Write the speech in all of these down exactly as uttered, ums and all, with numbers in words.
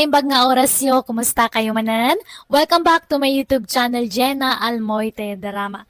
Imbag nga orasyo, kumusta kayo manen? Welcome back to my YouTube channel, Jenna Almoite Drama.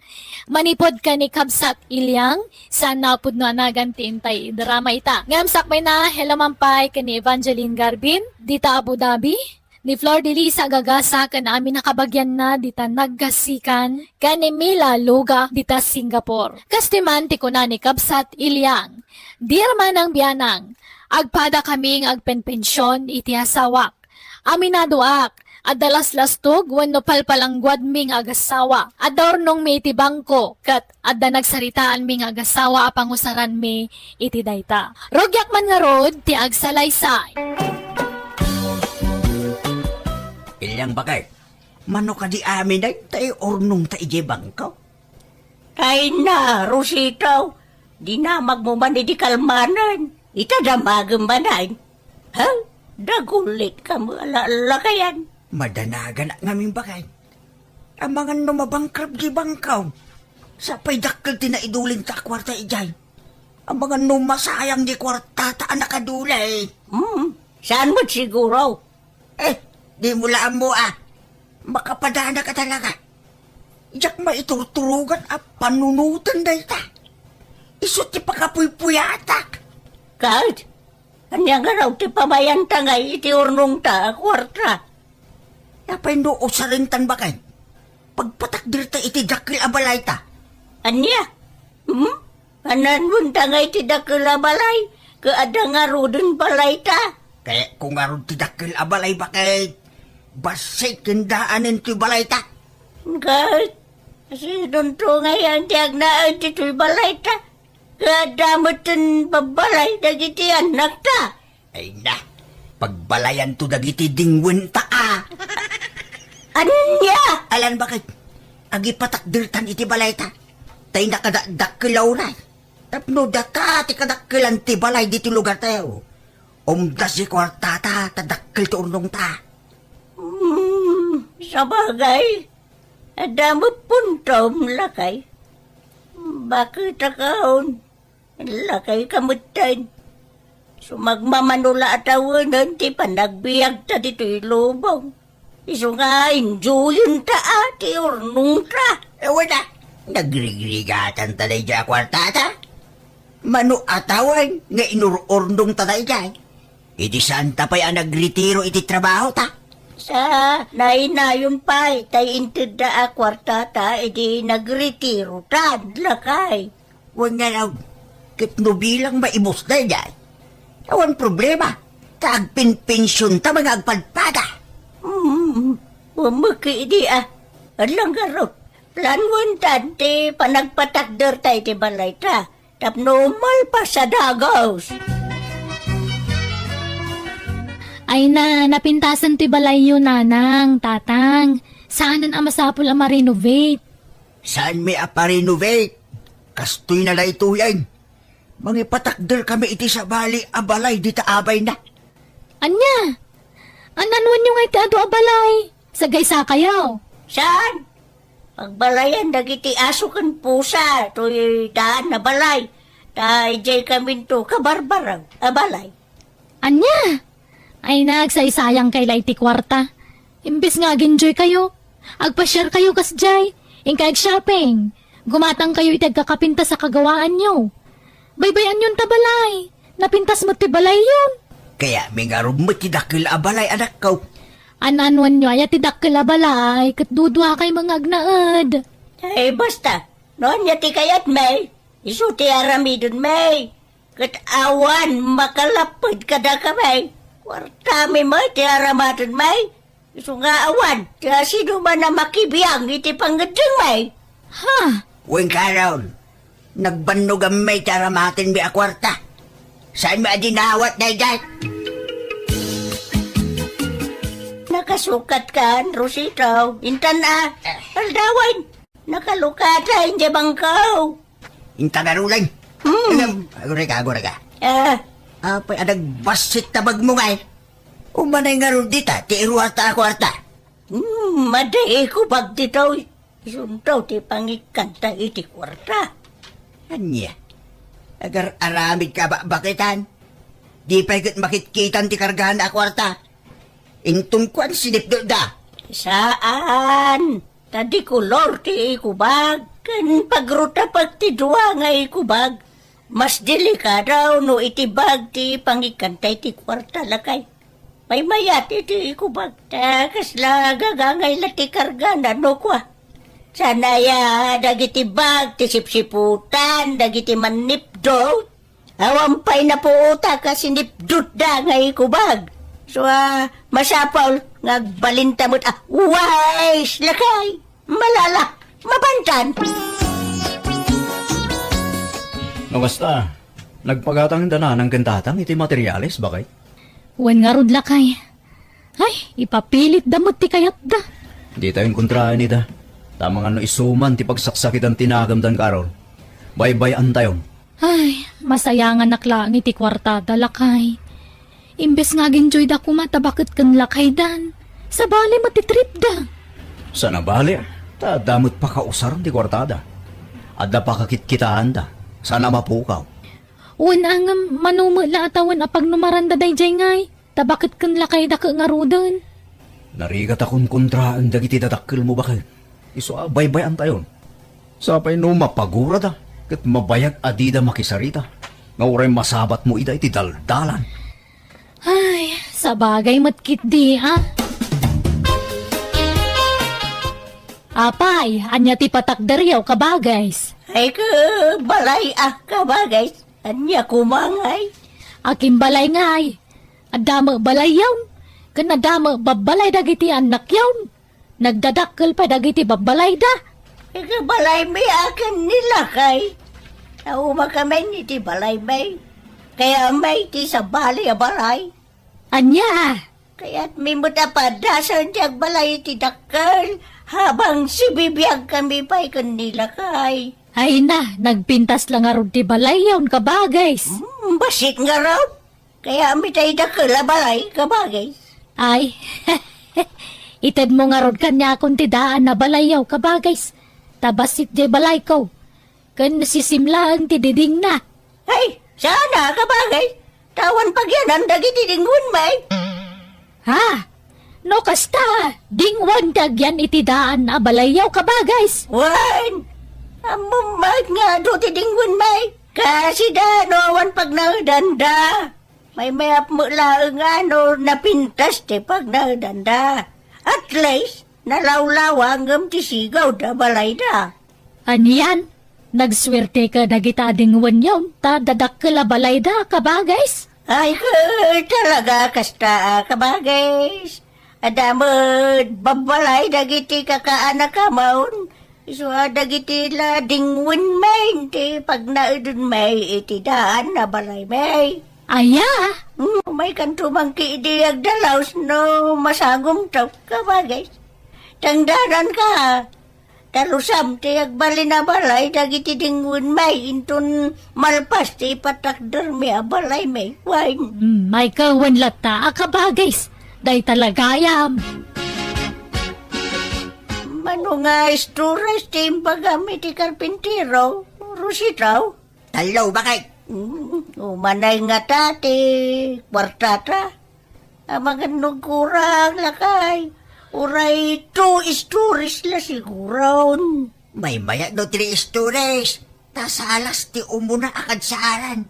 Manipod ken ni Kabsat Iliang, saan nga pudno a nagan ti intay drama ita. Ngem sakbayna, hello man pay ken ni Evangeline Garbin, dita Abu Dhabi, ni Flor de Lisa Gagasa ken amin a kabagianna dita naggasikan, ken ni Mila Luga dita Singapore. Kastoy man ti kuna ni Kabsat Iliang, Dear Manang Bianang, agpadakami nga agpenpension iti asawak. Aminadoak, adda laslastog wenno palpalangguadmi nga agasawa. Adda urnongmi iti bangko, ket adda nagsaritaanmi nga agasawa a pangusaranmi iti dayta. Rugiak man ngarud ti agsalaysay. Ilyang bakay, mano kadi amin dayta urnongta idiay bangko? Ay na, Rosita, dinamagmo man idi kalmanen. Ita damagem manen. Ha? Dagulit ka mo, ala-, lakayan. Madanaganak ngamin bakay. Amangan no mabankrupt di bangko. Sapay dakkel ti naidulinta a kuarta idiay. Amangan no masayang di kuartata a nakaduli. Hmm, saan met siguro? Eh, di mo la ammo a. Makapadana ka talaga. Diak maiturturugan a panunoten dayta. Isu ti pakapuypuyatak. Ket, ania ngarud ti pamayanta ngay iti urnongta a kuarta? Apay no usarentan bakay? Pagpatakderta iti dakkel a balayta. Ania? Hmm? Ananonta ngay ti dakkel a balay, ket adda ngaruden balayta? Kayatko ngarud ti dakkel a balay, baket bassit ken daanen ti balayta. Ket, sinonto ngay ti agnaed ditoy balayta? Ket adda metten babbalay dagiti annakta. Ay na, pagbalayanto dagiti dingwenta a. Ania? Alan bakit? Agipatakdertan iti balayta. Tay nakadakdakkel a uray. Tapno daka ti kadakkelan ti balay ditoy lugartayo. Umdas ti kuartata, ta dakkel ti urnongta. Hmm, sabagay. Adda met puntom, lakay. Bakit akaon? Lakay ka metten. Sumagmamano la a tawenen ti panagbiagta ditoy lubong. Isu nga enjoyenta a ti urnongta. Awan a, nagrigrigatanta daydiay a kuartata. Mano a tawen nga inur-urnongta daydiay. Idi saanta pay a nagretiro iti trabahota. Sa nainayon pay, tay intedda a kuartata idi nagretirota, lakay. Wen nga, ket no bilang maibus daydiay, awan problema, ta agpenpensionta nga agpadpada. Hmm, umeki idi a. Adlang garot, planuentan ti panagpatakderta iti balayta, tapno malpas a dagus. Ay na, napintasen ti balayyo, nanang, tatang. Saanen a masapul a ma-renovate. Saanmi a pa-renovate? Kastoy na daytoyen. Mangipatakder kami iti sabali a balay dita abayna. Ania? Ananwanyo nga iti adu a balay? Sagaysa kayo. Saan? Pagbalayan dagiti aso ken pusa toy daan a balay. Ta idiay kaminto kabarbaraw a balay. Ania? Ay, nagsaysayang kay la iti kuarta. Imbes nga ag-enjoy kayo, agpasiar kayo kasdiay, inkay ag-shopping. Gumatang kayo iti agkakapintas a kagawaanyo. Baybay-anyon ta balay. Napintas met ti balayyon. Kayatmi ngarud met ti dakkel a balay, anakko. An-anuanyo aya ti dakkel a balay, ket dudua kay mga agnaed. Ay, basta. No ania ti kayatmi, isu ti aramidenmi. Ket awan makalapped kadakami. Kuartami met ti aramatenmi. Isu nga awan ti asinoman a makibiang iti pangngeddengmi. Ha? Wen karon, nagbannoganmi ti aramatenmi a kuarta. Saanmi a dinawat daydiay? Nakasukatkan, Rosito. Intan a. Aldawen. Nakalukata idiay bangko. Inta ngaruden. Mm. Ngem, agurayka, agurayka. Ah. Apay a nagbassit ta bagmo ngay? Umanay ngarud dita, ti iruarta a kuarta. Hmm, madi ko bagditoy. Isunto ti pangikkanta iti kuarta. Ania? Agar-aramid ka bakbakitan? Di pay ket makitkitan ti kargana a kuarta. Inton kuan, sinipdutda. Saan? Ta dikolor ti ikubag. Ken pagrutapek ti dua nga ikubag. Mas delikado no itibag ti pangikkanta iti kuarta, lakay. Maymayat iti ikubag. Ta kasla gagangay la ti kargana no kua. Saan aya dagiti bag ti sipsiputan dagiti mannipdut? Awan pay napuotak a sinipdutda nga ikubag. So, ah, masapul nga agbalinta met a wise, lakay, malala, mabantan. No kasta, nagpagatangda nanang ken tatang iti materiales, bakay? Wen ngarud, lakay. Ay, ipapilitda met ti kayatda. Ditayon kontraen ida. Ta amangan no isu man ti pagsaksakitan ti nagandan, Carol. Baybay-antayon. Ay, masayanganak laeng iti kuartada, lakay. Imbes nga agenjoyda koma ta baket ken lakaydan, sabali met ti tripda. Saan a bali, ta adda met pakausar ti kuartada. Adda pakakitkitaanda. Saan a mapukaw. Wen, ngem mano met la a tawen a pagnumaranda daydiay ngay, ta baket ken lakayda ket ngaruden. Narigat a konkontraen dagiti dadakkelmo, baket. Isu a baybay-antayon. Sapay no mapagurada, ket mabayag a dida makisarita, nga uray masabatmo ida iti daldalan. Ay, sabagay met ketdi, a. Apay, ania ti patakderyo, kabagays? Ay, ka balay, a, kabagays. Ania koma ngay? Akin balay ngay. Adda met balayyon. Ken adda met babbalay dagiti annakyon. Nagdadakkel pay dagiti babbalayda. Iti balaymi akin ni lakay. Naumakami iti balaymi. Kayatmi ti sabali a balay. Ania? Kayatmi met a padasen ti agbalay iti dakkel. Habang sibibiagkami pay ken ni lakay. Ay na, nagpintas la ngarud ti balayyon, kabagays. Hmm, bassit ngarud. Kayatmi tay dakkel a balay, kabagays. Ay, itedmo ngarud kaniakon ti daan a balayyo, kabagays. Ta bassit diay balayko. Ken sisim laeng ti didingna. Ay, saan a, kabagays. Ta awan pagyanan dagiti dingwenmi. Ha? No kasta, dingwen ti agyan iti daan a balayyo, kabagays. Wen, ammom met nga adu ti dingwenmi. Kasida no awan pagnaedanda. Maymayat met laeng a no napintas ti pagnaedanda. At least, nalawlawa ngem ti sigawda balayda. Anian, nagsuerte ka dagita a dingwenyon ta dadakkel a balayda, kabagays? Ay, ka-, talaga kasta a kabagays. Adda met babbalay dagiti kakaanakamon. Isu a dagiti la dingwenmi ti pagnaedenmi iti daan a balaymi. Aya? Hmm, maykanto man ketdi agdalaus no masagumto, kabagays. Tangdanan ka, ta lusam ti agbalin a balay dagiti dingwenmi inton malpas ti ipatakdermi a balaymi. Wen. Hmm, maykawen latta a kabagays. Dayta la gayam. Mano nga istores ti imbagam iti karpintero, Rosita? Tallo, bakit? Mm, umanay ngata ti kuartata. Amangan no agkurang, lakay. Uray two stories la siguron. Maymayat no three stories. Ta salas ti umuna a kadsaran.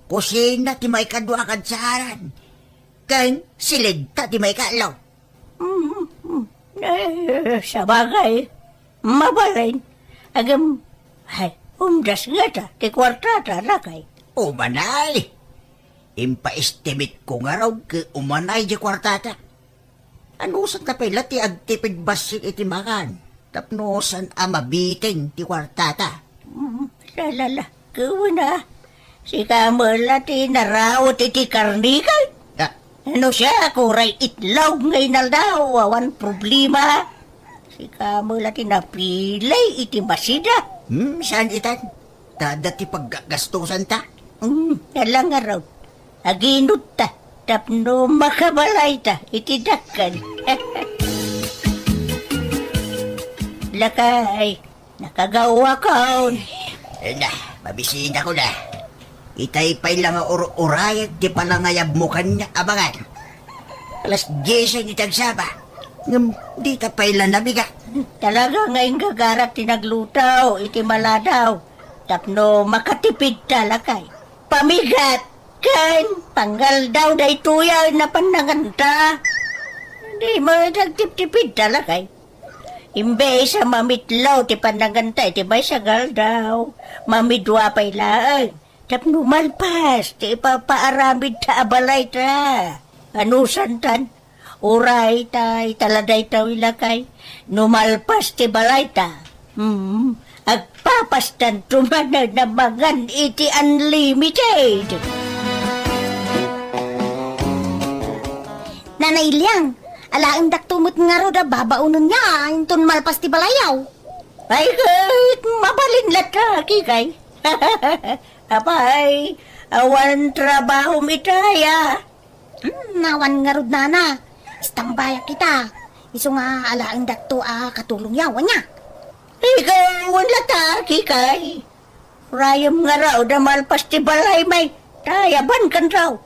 Kusina ti maikadua a kadsaran. Ken silidta ti maikatlo. Mm, mm. Eh, sabagay. Mabalin. Agem, ay, umdas ngata ti kuartata, lakay. Umanay. Impaestimate ko ngarud ket umanay diay kuartata. Anusanta pay la ti agtipid bassit iti makan tapno saan a mabitin ti kuartata? Mm, salala, kawen a. Sika met la ti naraot iti karnikan. Ah. No siak, uray itlog nga inaldaw, awan problema. Sika met la ti napili iti masida. Hmm, saan itan? Ta adda ti paggasgastusanta. Hmm, ala ngarud. Aginutta tapno makabalayta iti dakkel. Lakay, nakagawakon. Ala, mabisitakon a. Itay pay la nga ur-urayag ti panangayabmo kaniak, amangan. Alas dies iti agsaba. Ngem dita pay la nabigat. Talaga nga inggagarak ti nagluto iti maladaw tapno makatipidta, lakay. Pamigat ken panggaldaw daytoy a napannanganta. Di mo nagtiptipidta, lakay. Imbes a mamitlo ti pannanganta iti maysa nga aldaw, mamidua pay laeng. Tapno malpas ti ipapaaramidta a balayta. Anusantan? Uray ta ita la daytoy, lakay. No malpas ti balayta, hmm, agpapastanto manen a mangan iti unlimited. Nanay Iliang, alaendakto met ngarud a babaonenyo inton malpas ti balayyo. Ay, ket mabalin latta, Kikay. Apay, awan trabahom itay a? Hmm, awan ngarud, nana. Istambayak ita. Isu nga alaendakto a katulongyo, ania? Ikaw, awan latta, Kikay. Urayem ngarud a malpas ti balaymi, ta ayabankanto.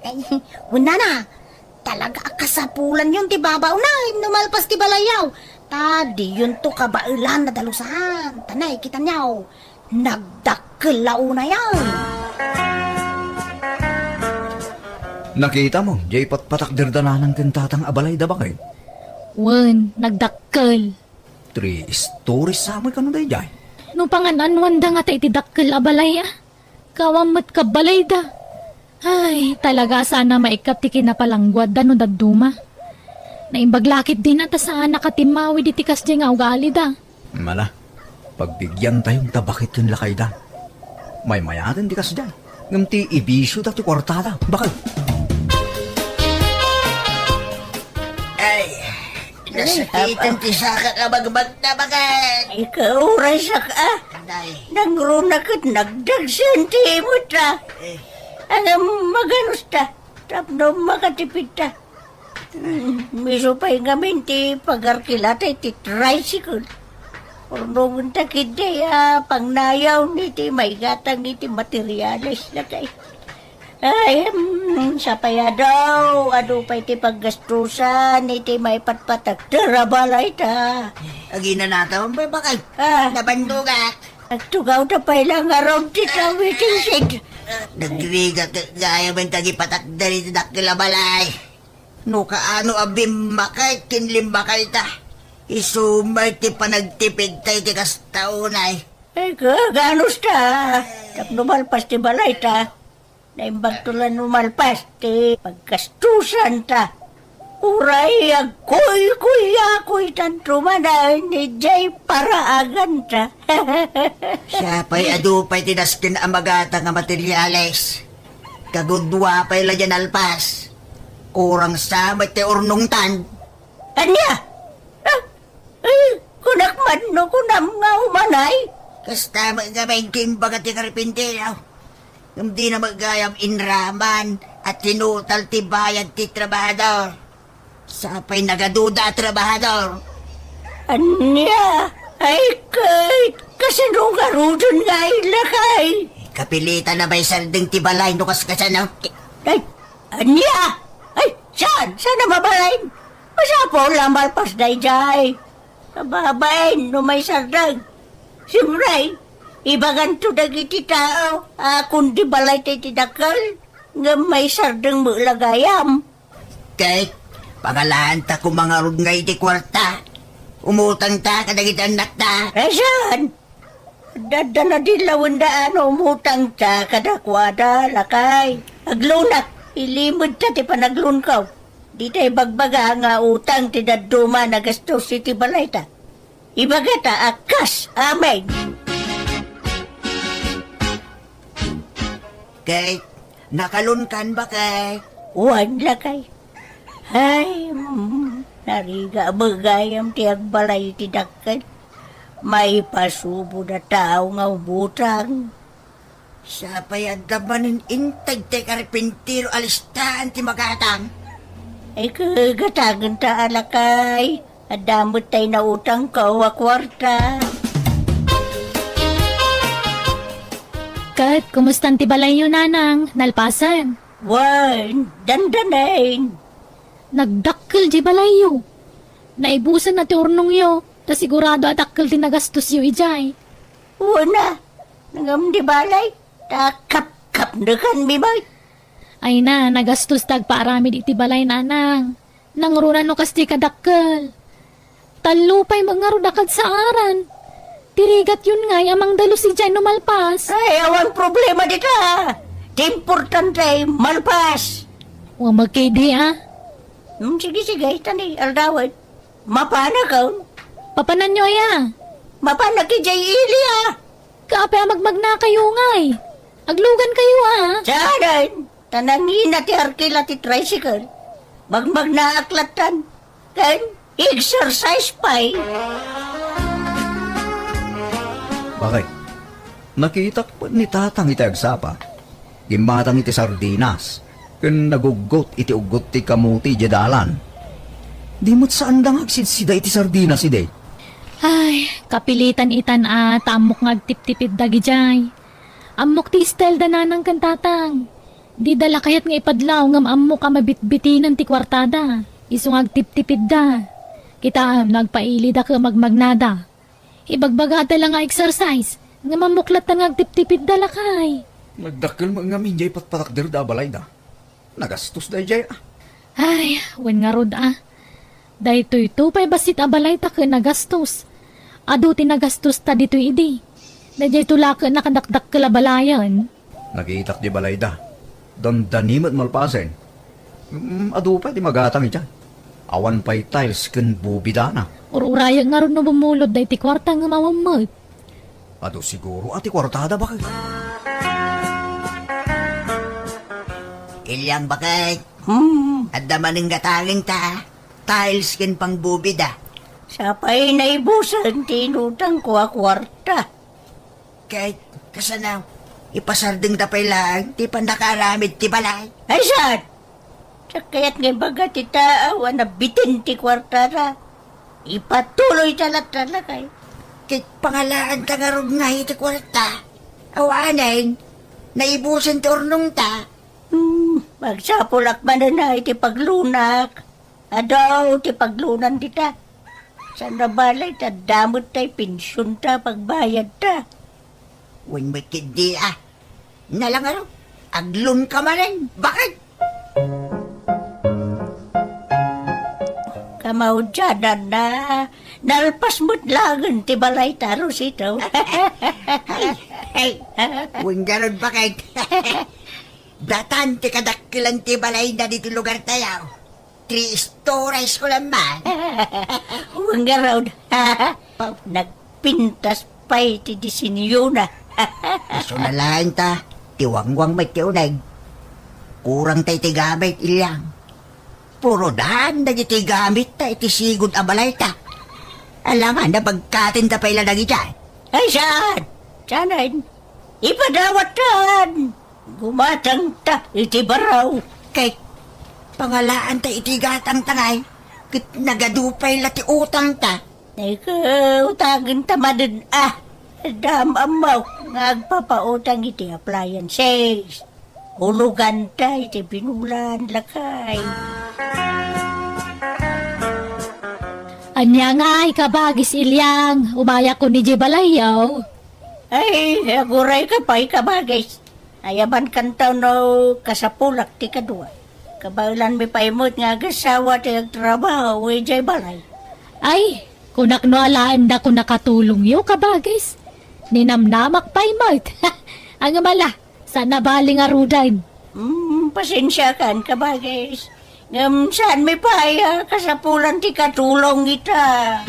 Ay, wen, nana, talaga a kasapulanyon ti babaonen no malpas ti balayyo. Ta diyonto kabaelan a dalusan. Ta nay, kitanyo, nagdakkel la unayen. Nakitam, diay patpatakder da nanang ken tatang a balayda, baket? Wen, nagdakkel. Three stories sa met kano daydiay? No pangan-anuanda ngata iti dakkel a balay, a? Kawan met kabalayda. Ay, talaga a saan a maikkat ti kinapalangguadda no dadduma. Naimbag la ketdin a ta saanak a timmawid iti kasdiay nga ugalida. Mala, pagbigiantayon ta baket ken lakayda. Maymayaten ti kasdiay, ngem ti ibisioda ti kuartada, baket. Ay, nasakiten ti sakak a bagbagta, baket. Ikaw, uray saka. Nay. Nangruna ket nagdagsen ti imutta. Eh. Ngem maganusta, tapno makatipidta. Hmm, isu pay ngamin ti pagarkilata iti tricycle. Urnongenta ketdi a pangnayon iti maigatang iti materiales, lakay. Ay, hmm, sapay adu, adu pay ti paggastusan iti maipatpatakder a balayta. Aginanatawan pay, baket. Ah. Nabandogak. Agtugawda pay la ngarud ti tawiting sid. Nagrigat gayamen ti agipatakder iti dakkel a balay. No kaano a bimmakay ken limmakayta, isu met ti panagtipidta iti kasta unay. Ay, kaganusta? Tapno malpas ti balayta. Naimbagto la no malpas ti paggastusanta. Uray agkuykuyakoytanto manen idiay paraaganta. Siya pay adu pay ti nasken a magatang a materiales. Kagudua pay la diay nalpas. Kurang sa met ti urnongtan. Ania? Ah, eh, kunak man no kunam nga umanay? Kasta met ngamin ti imbaga ti karpintero. Ngem dina met gayam inraman a tinutal ti bayad ti trabahador. Sapay nagaduda a trabahador. Ania? Ay, ket kasano ngaruden nga ay lakay? Kapilitan a maisardeng ti balay no kaskasano. Ay, ania? Ay, saan? Saan a mabalin? Masapul a malpas daydiay. Kababain no maisardeng. Siempre, ibaganto dagiti tao a kundi balayta iti dakkel, ngem maisardeng met la gayam. Ket, pangalaanta koma ngarud nga iti kuarta. Umutangta kadagiti annakta. Ay, saan? Adda nadin lawenda a no umutangta kadakuada, lakay. Aglunak, ilimedta ti panagluanko. Dita ibagbaga nga utang ti dadduma a gastos iti balayta. Ibagata a kas amin. Ket, nakaluankan, baket? Wen, lakay. Ay, mm, narigat gayam ti agbalay iti dakkel. Maipasubod a tao nga umutang. Sapay adda manen integ ti karpintero a listaan ti magatang. Ay, kagatangenta a lakay. Adda met tay nautangko a kuarta. Ket, kumustan ti balayyo, nanang? Nalpasen? Wen, dandanen. Nagdakkel diay balayyo. Naibusenna ti urnongyo, ta sigurado a dakkel ti nagastosyo idiay. Wen a, ngem di balay, ta kapkapnekanmi met. Ay na, nagastos ti agpaaramid iti balay, nanang. Nangruna no kas ti kadakkel. Tallo pay met ngarud a kadsaaran. Ti rigatyon ngay a mangdalus idiay no malpas. Ay, awan problema dita. Ti importante, malpas. Wa, magkidi, a. Hmm, sige, sige, tani, aldawen. Mapanakon? Papananyo aya? Mapanak idiay ili, a. Kaapay a magmagnakayo ngay? Aglugankayo, a. Saan? Ta nangina ti arkila ti tricycle. Magmagnaak lattan. Ken exercise pay. Bakit? Nakitak met ni Tatang iti agsapa. Gimmatang iti sardinas, ken naguggot iti uggot ti kamote idiay dalan. Di met saanda nga agsidsida iti sardinas idi. Ay, kapilitan itan a ta ammok nga agtiptipid dagidiay. Ammok ti style da nanang ken tatang. Dida la kayat nga ipadlaw ngem ammok a mabitbitinen ti kuartada. Isu nga agtiptipidda. Kitaem no agpailida ken magmagnada. Ibagbagada la nga exercise, ngem ammok lattan nga agtiptipidda lakay. Nagdakkel met ngamin diay patpatakderda a balayda. Nagastos daydiay, a. Ay, wen ngarud, a. Daytoyto pay bassit a balayta ket nagastos. Adu ti nagastosta ditoy idi. Daydiayto la ket nakadakdakkel a balayen. Nakitak di balayda. Dandani met malpasen. Mm, adu pay ti magatang idiay. Awan pay tiles ken bubidana. Ur-urayek ngarud no bumulod daytoy kuarta ngem awan met. Adu siguro a ti kuartada, bakit? Ilyang, bakit? Hmm. Adda manen gatangenta. Tiles ken pangbubida. Sapay naibusen ti inutangko a kuarta. Ket kasano, ipasardengta pay laeng ti pannakaaramid ti balay? Ay, saan? Sa kayat nga ibaga ti taaw a nabitin ti kuartada, ipatuloyta latta lakay. Ket pangalaanta ngarud nga iti kuarta. Awanen, naibusen ti urnongta. Hmm, magsapulak manen a iti paglunak. Adu ti paglunan dita. Saan a bale, ta adda met tay pensionta, pagbayadta. Wen met ketdi a. Nalangaro, aglunka manen. Bakit? Kamaudiananna, nalpas met laengen ti balayta, Rosito. Ay, ay. Wen ngarud, bakit? Datan ti kadakkelan ti balayda ditoy lugartayo. Three stories ko lang man. Wen ngarud. Nagpintas pay ti disenyona. Isu na laeng ta, ti wangwang met ti uneg. Kurang ta iti gamit, Ilyang. Puro daan dagiti gamit ta iti sigud a balayta. Alangan, napagkatinta pay la dagidiay. Ay, saan? Saanen? Ipadawattan! Gumatangta iti baro. Ket pangalaanta iti gatangta ngay, ket nagadu pay la ti utangta. Ket utangenta manen a. Dam ammo nga agpapautang iti appliances. Uloganta iti binulan, lakay. Ania ngay, kabagis Ilyang, umayakon idiay balayyo. Ay, agurayka pay, kabagis. Ayabankanto no kasapulak ti kadua. Kabaelanmi pay met nga agassawa ti agtrabaho idiay balay. Ay, kunak no alaendak a nakatulongyo, kabagis. Ninamnamak pay met. Ngem ala, saan a bale ngaruden. Mm, pasensiakan, kabagis. Ngem saanmi pay a kasapulan ti katulong ita.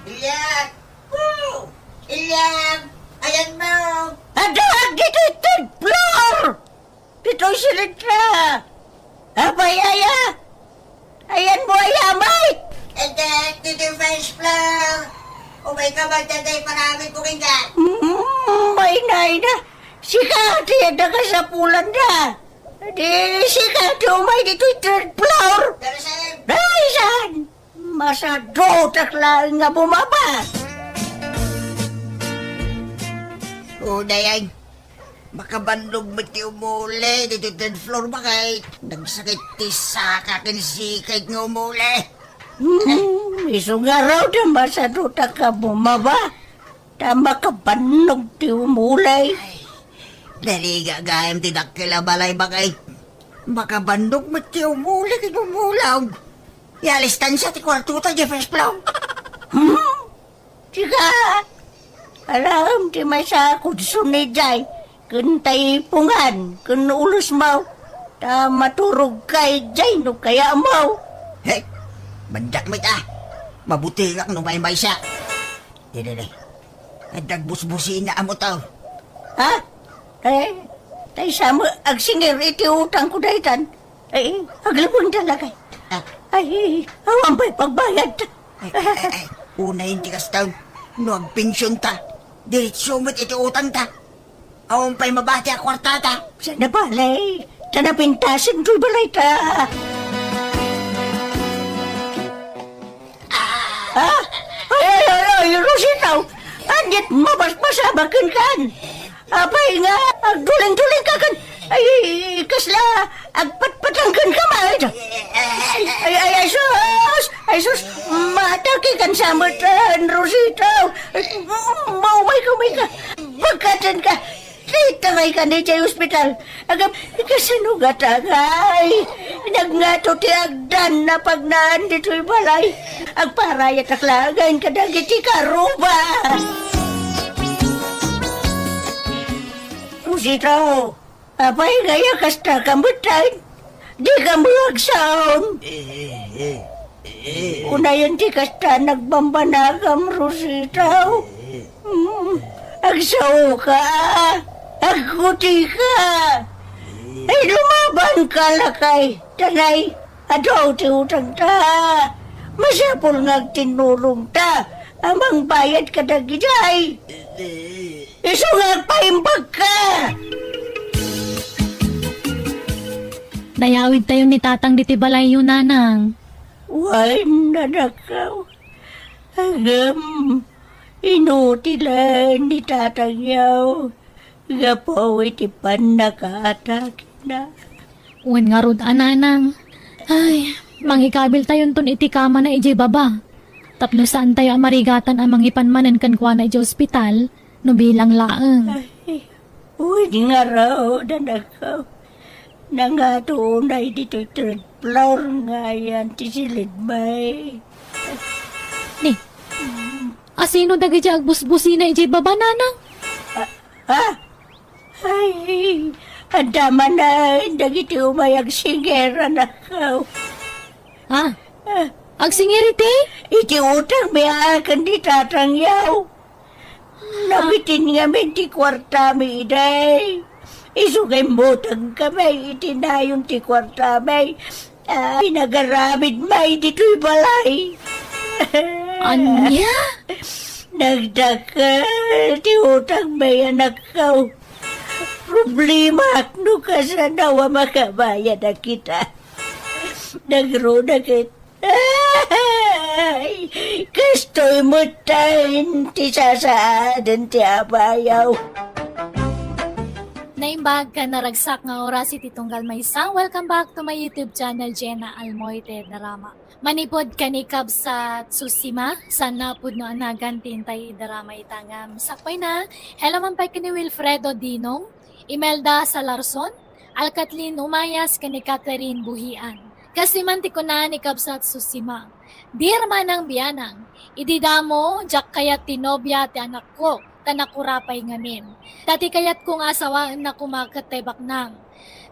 Ilyang! Woo! Ilyang! Ayanmo! Adda ditoy third floor! Ditoy silidra! Apay aya? Ayanmo aya, Mike? Adda ditoy first floor! Umayka man, tay paramidko kenka. Mm, ay, nay na. Sika ti adda kasapulanda. Di sika ti umay ditoy third floor. Pero saan? Ay, saan? Masadutak laeng nga bumaba. O, dayan. Makabannog met ti umuli ditoy third floor, bakay. Nagsakit ti saka ken sikay nga umuli. Hmm, isu ngarud a masadutak a bumaba. Ta makabannog ti umuli. Ay, naligat gayam ti dakkel a balay, bakay. Makabannog met ti umuli ket umulaw. Ialistan sa ti kuartota, Jefferson. Hmm? Sika, alam ti maysa a kudson idiay, ken taipungan, ken ulos mo, ta maturog ka idiay no kayat mo. He, mandak met a, mabutengak no maymaysa. Didi, didi. Adda agbusbusina a motor. Ha? Eh, tay sa mo agsingir iti utang ko daytan. Ay, aglabeng talaga. Ah. Ay, awan pay pagbayad. Ay, ay, ay, ay. Unayen ti kastan. No agpension ta, diretso met iti utang ta. Awan pay mabati a kuarta ta. Sana balay, ta napintasen toy balay ta. Ah! Ay, ay, ay, ay, Rosita! Ania't mabasbasabak kenka? Apay nga agduling-duling ka ken, ay, kasla agpatpatang kenka met? Ay, ay, ay, sus! Ay, sus! Madakkel ka sa met, Rosita! Ay, maumay ka, umay ka! Pagkaten ka! Dita may ka ni jay ospital. Agam, kasano gata ngay? Nagngato ti agdan a pagnaan ditoy balay. Agparayatak laengen kadagiti karuba. Rosita, apay ngay a kasta ka metten? Dika met agsaon. Unayen ti kasta nagbambanagam, Rosita. Mm, agsaoka. Aggutika. Ay, lumabanka, lakay. Tanay, adu ti utangta. Masapul nga agtinnulongta a mangbayad kadagiti ay. Isu nga agpaimbagka! Nayawidtayon ni Tatang ditoy balayyo, Nanang. Wen, anakko. Ngem, inutilen ni Tatangyo gapu iti pannakaatakena. Wen ngarud a, Nanang. Ay, mangikabiltayonton iti kamana idiay baba. Tapno saantayo a marigatan a mangipan manen kenkuana idiay ospital no bilang laeng. Ay, wen ngarud, anakko. Nangato unay ditoy third floor nga ayan ti silidmi. Ni, asino dagiti agbusbusina idiay baba, Nanang? Ah, ah? Ay, adda manen dagiti umay agsingir, anakko. Ah, agsingir iti? Iti utangmi a ken ni Tatangyo. Nabitin ngamin ti kuartami idiay. Isu nga immutangkami iti nayon ti kuartami. Ah, pinagaramidmi ditoy balay. Ania? Nagdakkel ti utangmi, anakko. Problemaak no kasano a makabayad a kita. Nagruna ket, ay, kastoy metten ti sasaaden ti abayaw. Naimbag ken naragsak nga oras iti tunggal maysa. Welcome back to my YouTube channel, Jenna Almoite Drama. Manipud ken ni Kabsat Susima, saan a pudno a nagan ti intay idarama ita ngem sakbayna, hello man pay ken ni Wilfredo Dinong, Imelda Salarson, Alcatlin Umayas ken ni Catherine Buhian. Kastoy man ti kuna ni Kabsat Susima, Dear Manang Bianang, idi damo, diak kayat ti nobia ti anakko, ta nakura pay ngamin. Ta ti kayatko nga asawaenna koma ket tay baknang.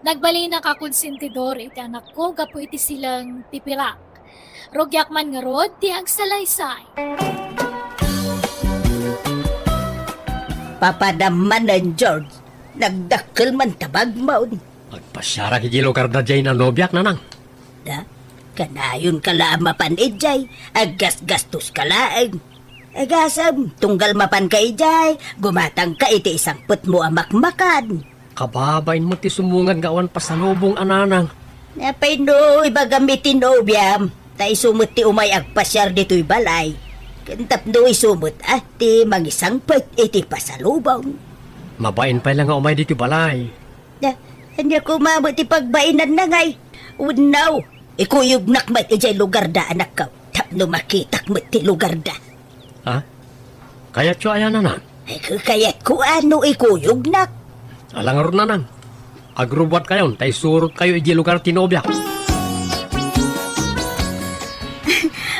Nagbalinak a konsentidor iti anakko gapu iti sileng ti pirak. Rugiak man ngarud ti agsalaysay. Papanam manen, George. Nagdakkel man ta bagmon. Agpasiarak iti lugar daydiay a nobiak, Nanang. Da, kanayonka la a mapan idiay, aggasgastoska laeng. Agasem, tunggal mapanka idiay, gumatangka iti isangpetmo a makmakan. Kababain met ti sumungad nga awan pasalubong a, Nanang. Apay no ibagam iti nobiam, ta isu met ti umay agpasiar ditoy balay. Ken tapno isu met a ti mangisangpet iti pasalubong. Mabain pay la nga umay ditoy balay. Da, ania koma met ti pagbainanna ngay? Wenno, ikuyognak met idiay lugarda, anakko, tapno makitak met ti lugarda. Ha? Kayatyo aya, Nanang? Ay, ka-, kayatko a no ikuyognak. Ala ngarud, Nanang. Agrubuatkayon ta isurotkayo idiay lugar ti nobiak.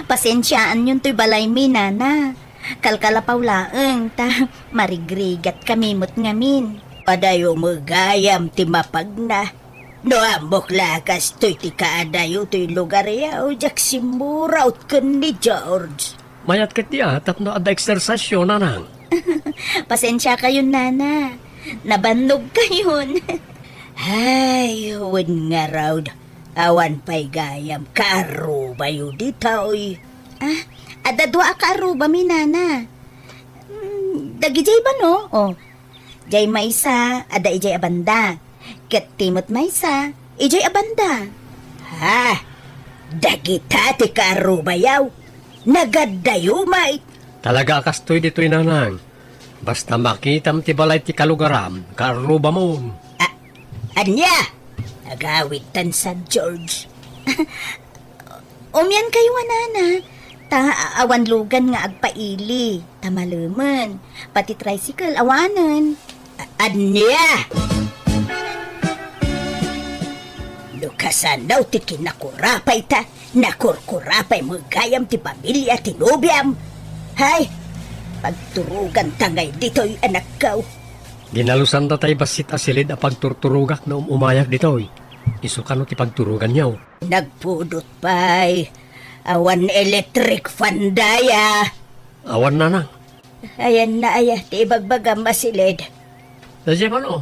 Pasensiaanyon toy balaymi, Nana. Kalkalapaw laeng ta marigrigatkami met ngamin. Adayo met gayam ti mapagna. No ammok la a kastoy ti kaadayo toy lugar, yaw, diak simmuraot ken ni George. Mayat ketdi a tapno adda eksersisyo, Nanang. Pasensiakayon, Nana. Nabannogkayon. Ay, wen ngarud, awan pay gayam kaarrubayo ditoy. Ah, adda dua a kaarrubami, Nana. Hmm, dagidiay bano? Oh, diay maysa, adda idiay a banda. Ket ti met maysa, idiay a banda. Ha? Dagita ti kaarrubayo? Nagaddayo met? Talaga a kastoy ditoy, Nanang. Basta makitam ti balay ti kalugaram, kaarrubamon. A-, ania? Agawidtan, San George. Umiankayo a, Nana, ta a-, awan lugan nga agpaili, ta malemen. Pati tricycle, awanen. A-, ania? No kasano ti kinakurapay ta, nakurkurapay met gayam ti pamilia ti nobiam. Hay, pagturoganta ngay ditoy, anakko. Dinalusanda tay bassit a silid a pagturturogak no um-umayak ditoy. Isu kano ti pagturoganyo? Nagpudot pay. Awan electric fan daya. Awan, Nanang. Ayanna aya ti ibagbagam a silid? Daydiay man, o.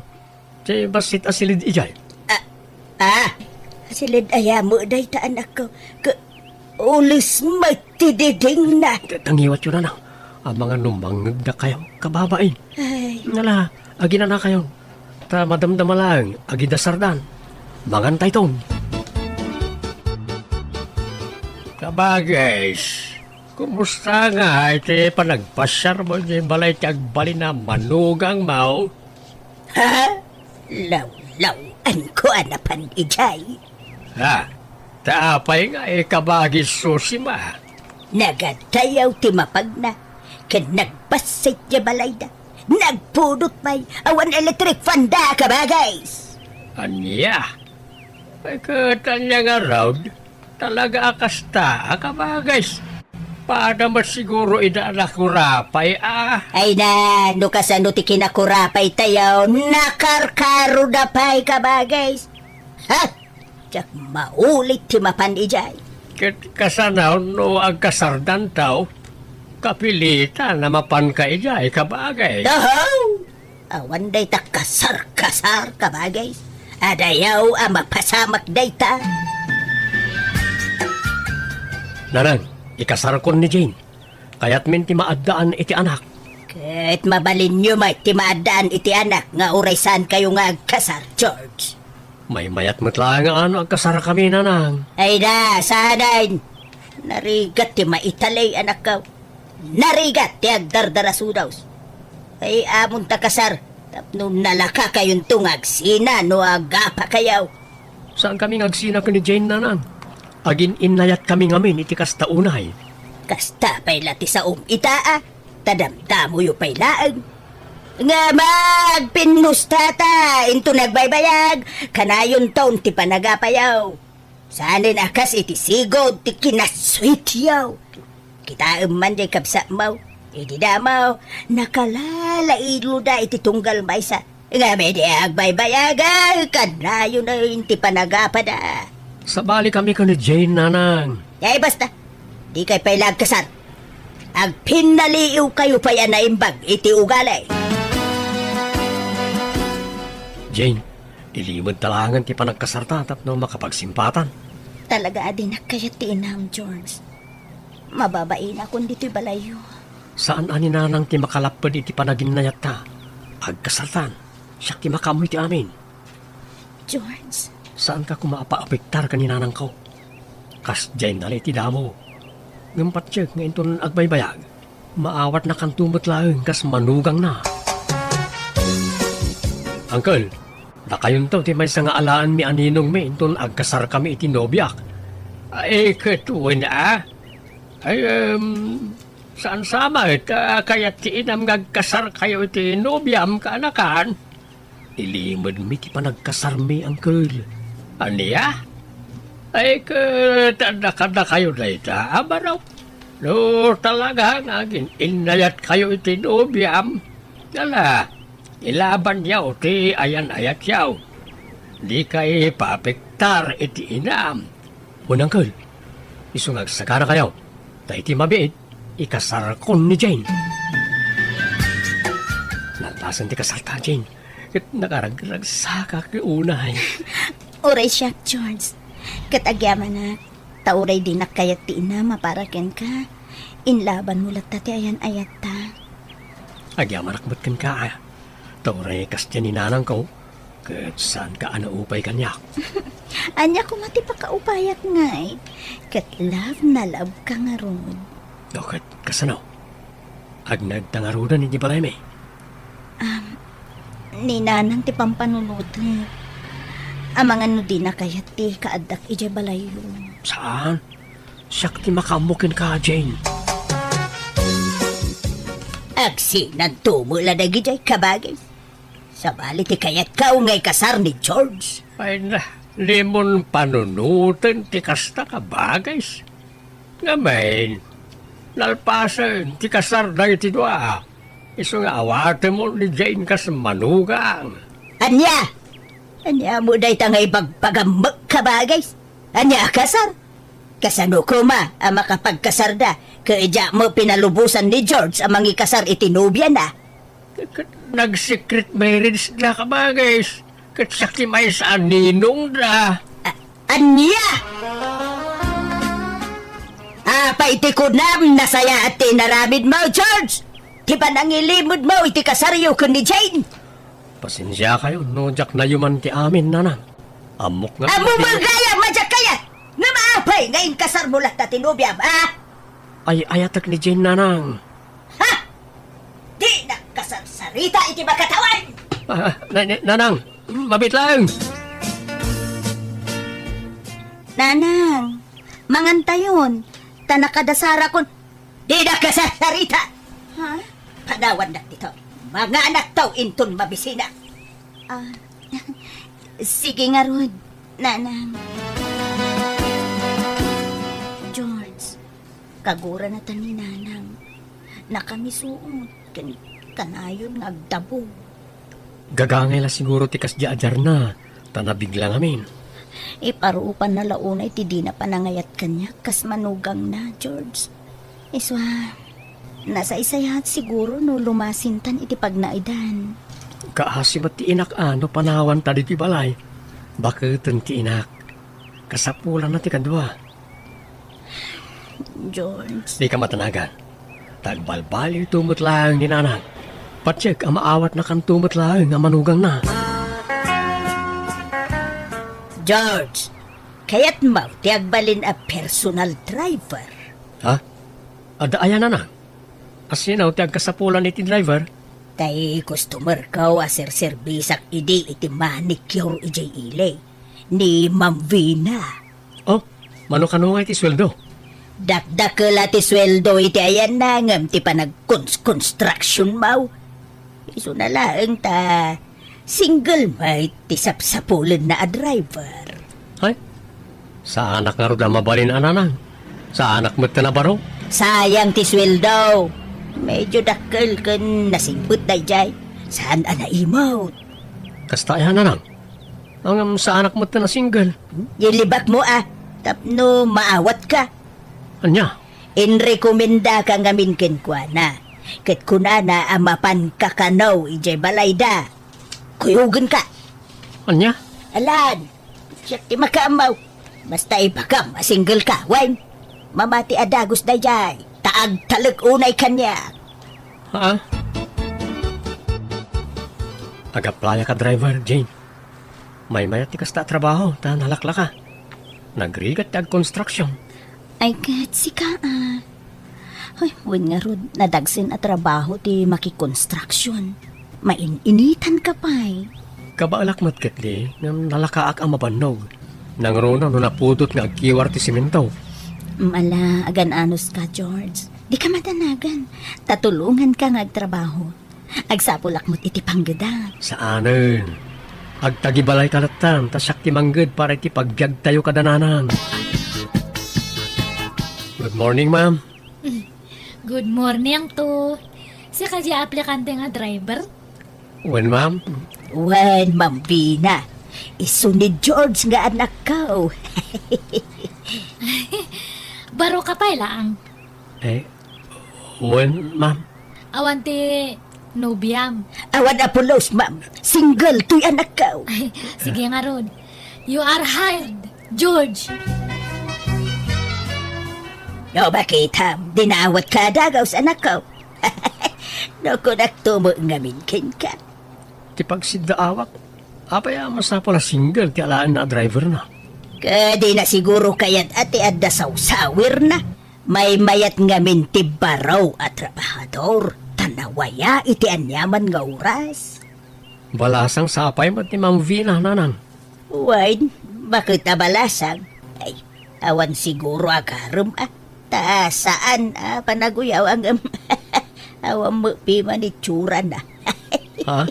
Ti bassit a silid idiay. Ah, ah. Silid aya met dayta, anakko? Ka-, ules met ti didingna. Tangiwatyo, Nanang. Amangan no mangngegdakayo, kababain. Ay. Nala, aginanakayon. Ta madamdama laeng, agidasardan. Mangantayton. Kabagis, kumusta ngay ti panagpasiarmo idiay balay ti agbalin a manugangmo? Ha? Lawlaw-anko a napan idiay. Ha? Ta apay ngay, kabagis Susima? Nagaddayaw ti mapagna, ken nagbassit ti balayda. Nagpudot pay, awan electric fan da, kabagis. Ania? Ay, ket ania ngarud? Talaga a kasta a kabagis. Pada met siguro ida a nakurapay a. Ay na, no kasano ti kinakurapay tayo, nakarkaro da pay, kabagis. Ha? Diak maulit ti mapan idiay. Ket kasano no agkasardanto? Kapilitan a mapanka idiay, kabagis. Oho! Awan dayta kasar-kasar, kabagis. Adayaw a mapasamak dayta. Nanang, ikasarkon ni Jane. Kayatmin ti maaddaan iti anak. Ket mabalinyo met ti maaddaan iti anak nga uray saankayo nga agkasar, George. Maymayat met laeng a no agkasarakami, Nanang. Ay na, saanen. Narigat ti maitalek, anakko. Narigat ti agdardarasudos. Ay, amonta kasar, tapno nalakakayonto nga agsina no agapakayo. Saankami nga agsina ken ni Jane, Nanang. Agin-innayatkami ngamin iti kasta unay. Kasta pay la ti saom ita, a. Ta damdamoyo pay laeng. Ngem agpinnusta ta, inton agbaybayag, kanayonton ti panagapayo. Saanen a kas iti sigud ti kinasweetyo. Kitaem man diay kabsatmo, idi damo, nakalalailo da iti tunggal maysa. Ngem idi agbaybayag, kanayon ti panagapada. Sabalikami ken ni Jane, Nanang. Ay, basta. Dikay pay la agkasar. Agpinnaliiwkayo pay a naimbag iti ugali. Jane, ilimed ta laengen ti panagkasarta tapno makapagsimpatan. Talaga a dinak kayat ti inam, George. Mababainakon ditoy balayyo. Saan a ni Nanang ti makalapped iti panaginnayatta. Agkasartan, siak ti makaammo iti amin. George. Saanka koma a paapektar ken ni Nanangko. Kasdiay nala iti damo. Ngem patiek nga inton agbaybayag, maawatnakanto met laeng kas manugangna. Uncle, dakayonto ti maysa nga alaenmi a ninongmi inton agkasarkami iti nobiak. Ay, ket wen a? Ay, em, saan sa met, a, kayat ti inam nga agkasarkayo iti nobiam, kaanakan? Ilimedmi ti panagkasarmi, Uncle. Ania? Ay, ket adda kadakayo dayta a baro. No talaga nga agin-innayatkayo iti nobiam, ala, ilabanyo ti ayan-ayatyo. Dikay paapektar iti inam. Wen, Uncle, isu nga agsagarakayo, ta iti mabiit, ikasarkon ni Jane. Nalpasen ti kasarta, Jane, ket nakaragragsakak unay. Uray siak, George. Ket agyamanak, ta uray dinak kayat ti inam a para kenka, inlabanmo latta ti ayan-ayatta. Agyamanak met kenka, a, ta uray kasdiay ni nanangko, ket saanka a naupay kaniak. Ania koma ti pakaupayat ngay? Ket love na love ka ngarud. O, ket kasano? Agnadta ngaruden iti balaymi? Am, ni nanang ti pampanunotek. Amangan no dina kayat ti kaaddak idiay balayyo. Saan? Siak ti makaammo kenka, Jane. Agsinanto met la dagidiay, kabagis. Sabali ti kayatka nga ikasar ni George. Ay na, dimon panunoten ti kasta, kabagis. Ngamin, nalpasen ti kasar dagiti dua. Isu nga awatemon ni Jane kas manugang. Ania? Ania met dayta nga ibagbagammek, kabagis? Ania a kasar? Kasano koma a makapagkasarda ket diak met pinalubosan ni George a mangikasar iti nobiana? Ket nag-secret marriage da, kabagis. Ket siak ti maysa a ninongda. A-, ania? Apay ti kunam, nasayaat ti inaramidmo, George? Ti panangilimedmo iti kasaryo ken ni Jane? Pasensiakayo no diak nayuman ti amin, nanang. Ammok nga... Ammom gayam a diak kayat! Ngem apay nga inkasarmo latta ti nobiam, a? Ay-ayatek ni Jane, nanang. Ha? Dinak kasarsarita iti makatawan! Ah, na-, na-, nanang, mabiit laeng. Nanang, mangantayon, ta nakadasarakon. Dinak kasarsarita! Ha? Panawannak ditoy. Manganakto inton mabisinak. Ah, sige ngarud, nanang. George, kagurana ta ni nanang. Nakamisuot, ken kanayon nga agdabog. Gagangay la siguro ti kasdiay a diarna, ta nabigla ngamin. Iparupanna la unay ti dina panangayat kaniak kas manugangna, George. Isu a, nasaysayaat siguro no lumasintan iti pagnaedan. Kaasi met ti inak a no panawanta ditoy balay. Baketen ti inak. Kasapulanna ti kadua. George. Dika matanagan. Ta agbalbaliwto met laeng ni nanang. Patiek a maawatnakanto met laeng a manugangna. George, kayatmo ti agbalin a personal driver? Ha? Adda aya, nanang? Asino ti agkasapulan iti driver? Tay customerko a serserbisak idi iti manicure idiay ili, ni Ma'am Vina. Oh, mano kano nga iti sueldo? Dakdakela ti sueldo iti ayanna ngem ti panagkons-construction mo. Isuna laeng ta single met ti sapsapulenna a driver. Ay, saanak ngarud a mabalin a nanang. Saanak met a baro. Sayang ti sueldo. Medyo dakkel ken nasingpet daydiay. Saan a naimot? Kasta aya, nanang? Ngem saanak met a single. Ilibakmo a, tapno maawatka. Ania? Inrekomendaka ngamin kenkuana. Ket kunana a mapanka kano idiay balayda. Kuyogenka. Ania? Alan, siak ti makaammo. Basta ibagam a single ka, wen? Mamati a dagus daydiay, ta agtalek unay kaniak. Ha? Ag-applyak a driver, Jane. Maymayat ti kasta a trabaho, ta nalaklaka. Nagrigat ti agkonstruksyon. Ay, ket sika, a. Ay, wen ngarud, nadagsen a trabaho ti makikonstruksyon. Main-initanka pay. Kabaelak met ketdi, ngem nalakaak a mabannog. Nangruna no napudot nga agkiwar ti semento. Mala, agan-anos ka, George. Di ka madanagan. Tatulongan ka nga agtrabaho. Agsapulak met iti panggedak. Saanen. Agtagibalay ka lattan, ta siak ti mangged para iti pagbiagtayo kada nanang. Good morning, ma'am. Good morning to. Sika di aplikante nga driver? Wen, ma'am. Wen, Ma'am Vina. Isu ni George nga anakko. Baro ka pay laang. Eh, wen, ma'am. Awan ti nobiam. Awan a pulos, ma'am. Single toy anakko. Ay, sige ngarud. You are hired, George. No, bakitam, dinawat ka dagus, anakko. No, kunak tumo ngamin kenka. Ti pagsiddaawak, apay a masapul a single ti alaenna a driver na? Kadi na siguro kayat a ti adda sawsawirna. Maymayat ngamin ti baro a trabahador, ta nawaya iti aniaman nga oras. Balasang sapay met ni Ma'am Vina, nanang. Wen, baket a balasang. Ay, awan siguro agarem a. Ta saan a panaguyaw ngem awan met piman itsurana. Ha?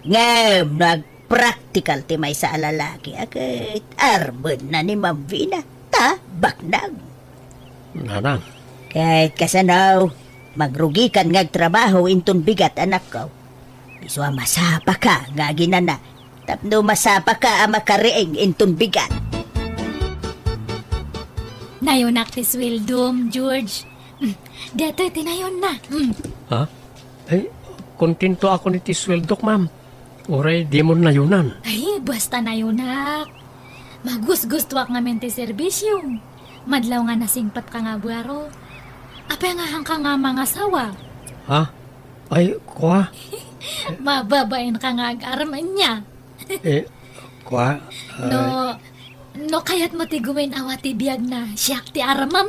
Ngem no agpraktikal ti maysa a lalaki, a ket armenna ni Ma'am Vina, ta baknang. Nanang. Ket kasano, magrugikan nga agtrabaho inton bigat, anakko. Isu a masapaka nga aginana, tapno masapaka a makariing inton bigat. Nayunak ti sueldom, George. Mm, detoy ti nayonna. Mm. Ha? Ay, kontentoakon iti sueldok, ma'am. Uray dimon nayunan. Ay, basta nayunak. Magusgustoak ngamin ti serbisiom. Madlaw nga nasingpetka nga baro. Apay nga haanka nga mangasawa? Ha? Ay, kua? Mababainka nga agarem ania. Eh, kua? No, ay, no kayatmo ti gumin-awa ti biagna, siak ti armem.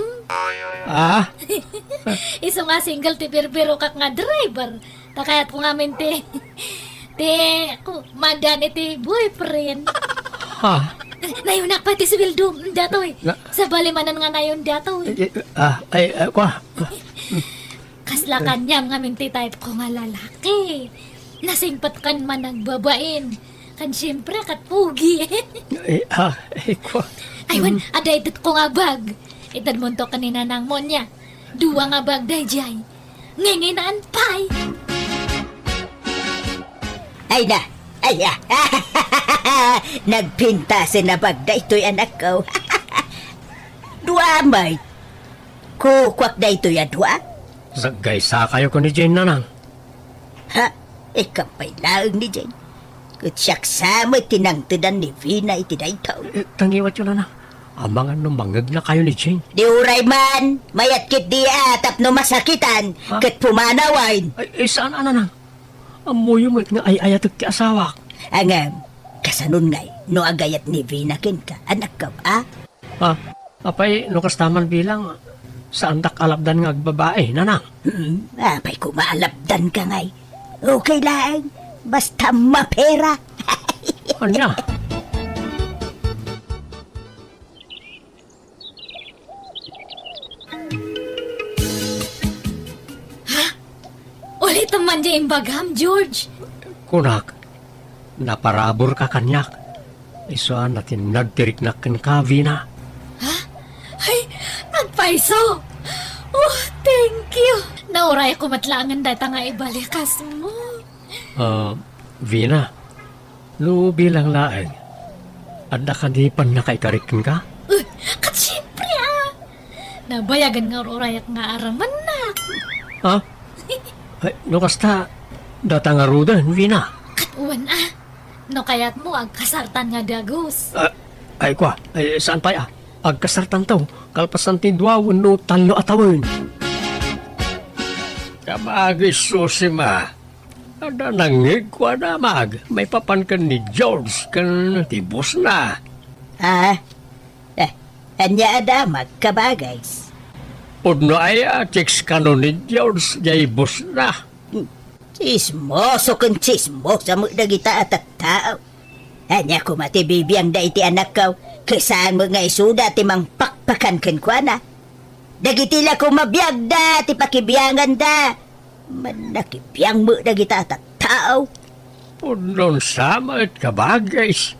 Ah? Isu nga single ti birbirokak nga driver. Ta kayatko ngamin ti, ti, ku-, madan iti boyfriend. Ha? Nayunak pay ti sueldom, datoy. Na- Sabali manen nga nayon datoy. Eh, eh, ah, ay, ah, kua? Kasla kaniam ngamin ti type ko nga lalaki. Nasingpetkan man agbabain. Kan siyempre, kat pugi. Eh, ah, eh, kua? Ay, wen, mm, adda itedko nga bag. Itedmonto ken ni nanangmo nia. Dua nga bag daydiay. Nginginaan pay. Ay na, ay, ah. Nagpintasen a bag daytoy, anakko. Dua met. Kukuak daytoy a dua. Saggaysakayo ken ni Jane, nanang. Ha? Ikaw pay laeng ni Jane. Ket siak sa met ti nangtedan ni Vina iti daytoy. Eh, tangiwatyo, nanang. Amangan no mangegnakayo ni Jane. Di uray man, mayat ketdi a tapno masakitan, ha? Ket pumanawen. Ay, ay, saan a, nanang? Ammoyo met nga ay-ayatek ti asawak. Ngem, kasanon ngay no agayat ni Vina kenka, anakko, a? Ah, apay, no kasta man bilang, saandak a lapdan nga agbabai, nanang? Hmm, apay koma a lapdanka ngay. Okay laeng, basta mapera. Ania? Ha? Ulitem man diay imbagam, George. Kunak, naparaburka kaniak. Isu a natinnag ti riknak kenka, Vina. Ha? Ay, agpayso! Oh, thank you! Naurayko met laengen dayta nga ibalikasmo. Ah, Vina, no bilang laeng, adda kadi pannakaikarik kenka? Eh, ket siempre, a! Nabayagen nga ur-urayak nga aramennak. Ha? Ay, no kasta, data ngaruden, Vina. Ket wen, a. No kayatmo, agkasartan nga dagus. Ah, ay, kua, ay, saan pay, a? Agkasartanto, kalpasan ti dua wenno tallo a tawen. Kabagis, Susima. Adda nangngeg, kua, damag, maipapan ken ni George ken ti boss na. Ah, eh, ania a damag, kabagis? Pudno aya, chicks kano ni George, jay boss na. Hmm. Chismoso ken chismosa met dagita a tattao. tattao. Ania koma ti bibiangda iti anakko, ket saan met nga isuda ti mangpakpakan kenkuana. Dagiti la koma biagda ti pakibianganda, mannakibiang met dagita a tattao. Pudno sa met, kabagis,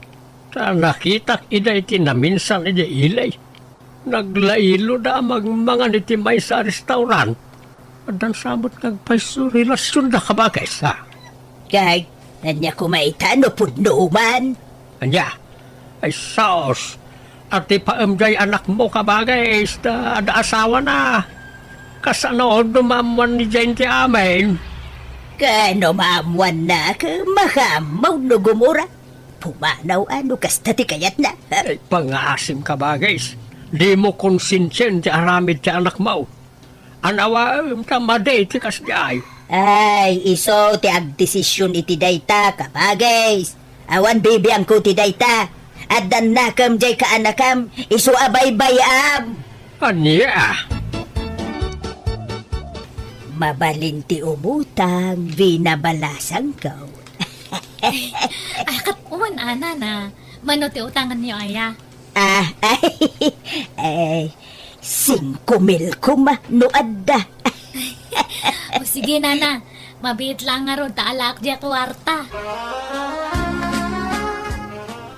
ta nakitak ida iti naminsan idiay ili. Naglailoda a mangmangan iti maysa a restaurant. Addan sa met nga agpayso relasionda, kabagis, a? Kay, ania koma ita no pudno man? Ania? Ay, sus! Atipaem diay anakmo, kabagis, ta adda asawana. Kasano no maammoan ni Jane ti amin? Ken no maammoanna, ket makaammo no gumura. Pumanaw a no kasta ti kayatna. Ay, pangaasim, kabagis. Dimo konsensiaen ti aramid ti anakmo. Anawaem ta madi ti kasdiay. Ay, isu ti agdesision iti dayta, kabagis. Awan bibiangko ti dayta. Addan nakem diay kaanakam, isu a baybay-am. Ania? Mabalin ti umutang, Vina balasangko. Ay, ket wen a, nana. Mano ti utangenyo aya? Ah, ay, ay, singko mil koma no adda. O sige, nana. Mabiit lang ngarud ta alaak diay kuarta.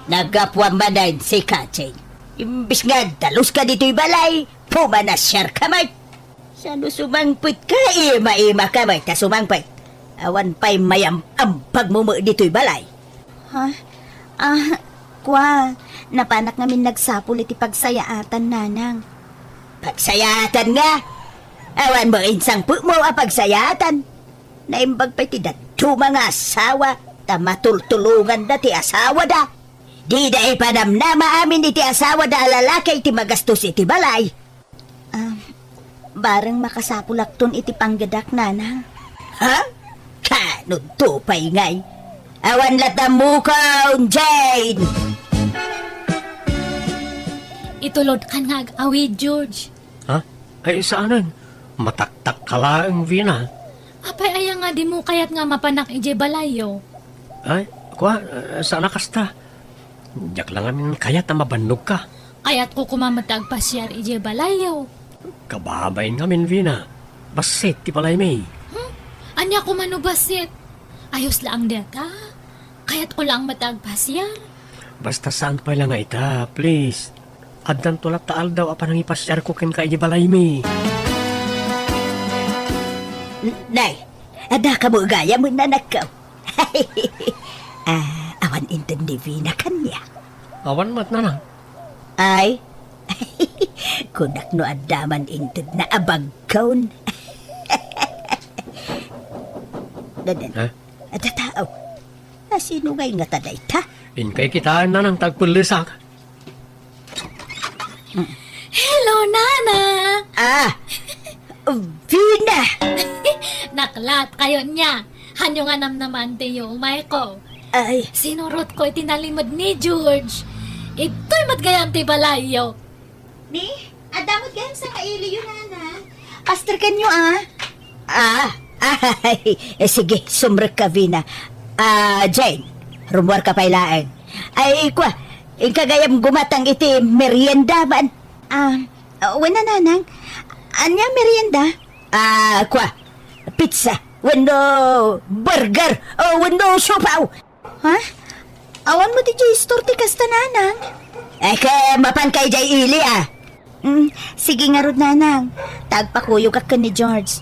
Naggapuam manen sika, Jane. Imbes nga agdaluska ditoy balay, pumanasiarka met. Sano sumangpetka, ima-imaka met ta sumangpet. Awan pay mayam-ambagmo met ditoy balay. Ha? Ah, kua, napanak ngamin nagsapul iti pagsayaatan, nanang. Pagsayaatan nga? Awan met insangpetmo a pagsayaatan. Naimbag pay ti dadduma nga asawa ta matultulonganda ti asawada. Dida ipanamnama amin iti asawada a lalaki ti magastos iti balay. Ah, bareng makasapulakton iti panggedak, nanang. Ha? Kanudto pay ngay? Awan latta mukon, Jane! Itulodkan nga ag-awid, George. Ha? Ay, saanen? Mataktakka laeng, Vina. Apay aya nga dimo kayat nga mapanak idiay balayyo? Ay, kua, eh, saan a kasta. Diak la ngamin kayat a mabannogka. Kayatko koma met ti agpasiar idiay balayyo. Kababain ngamin, Vina. Bassit ti balaymi. Hmm? Ania koma no bassit? Ayos laeng dayta. Kayatko laeng met ti agpasiar. Basta saan pay la nga ita, please. Addanto latta aldaw a panangipasiarko kenka idiay balaymi. N-, nay, adda kamo gayam, nanakko. Ah, awan inted ni Vina kaniak. Awan met, nanang. Ay, kunak no adda man intedna a bagkon. Dadan. Ha? Adda tao. Asino ngay ngata dayta? Inkay kitaan, nanang, ta agpellesak. Hello, Nana! Ah! Vina! Naklaat kayo niya. Hanyo nga namnamaantayo umayko. Ay. Sinurotko iti nalimed ni George. Igtoy met gayam ti balayyo. Ni, adda met gayam sa kailiyo, Nana. Pastor kenyo, ah. Ah, ay, eh, sige, sumrekka, Vina. Ah, Jane, rumuarka pay laeng. Ay, kua, inka gayam gumatang iti merienda man. Ah, wen a, nanang. Ania merienda? Ah, kua, pizza, wenno burger, o wenno siopaw. Ha? Awan met idiay istor ti kasta, nanang? Ay, ket mapanka idiay ili, a? Mm, sige ngarud, nanang. Ta agpakuyogak ken ni George.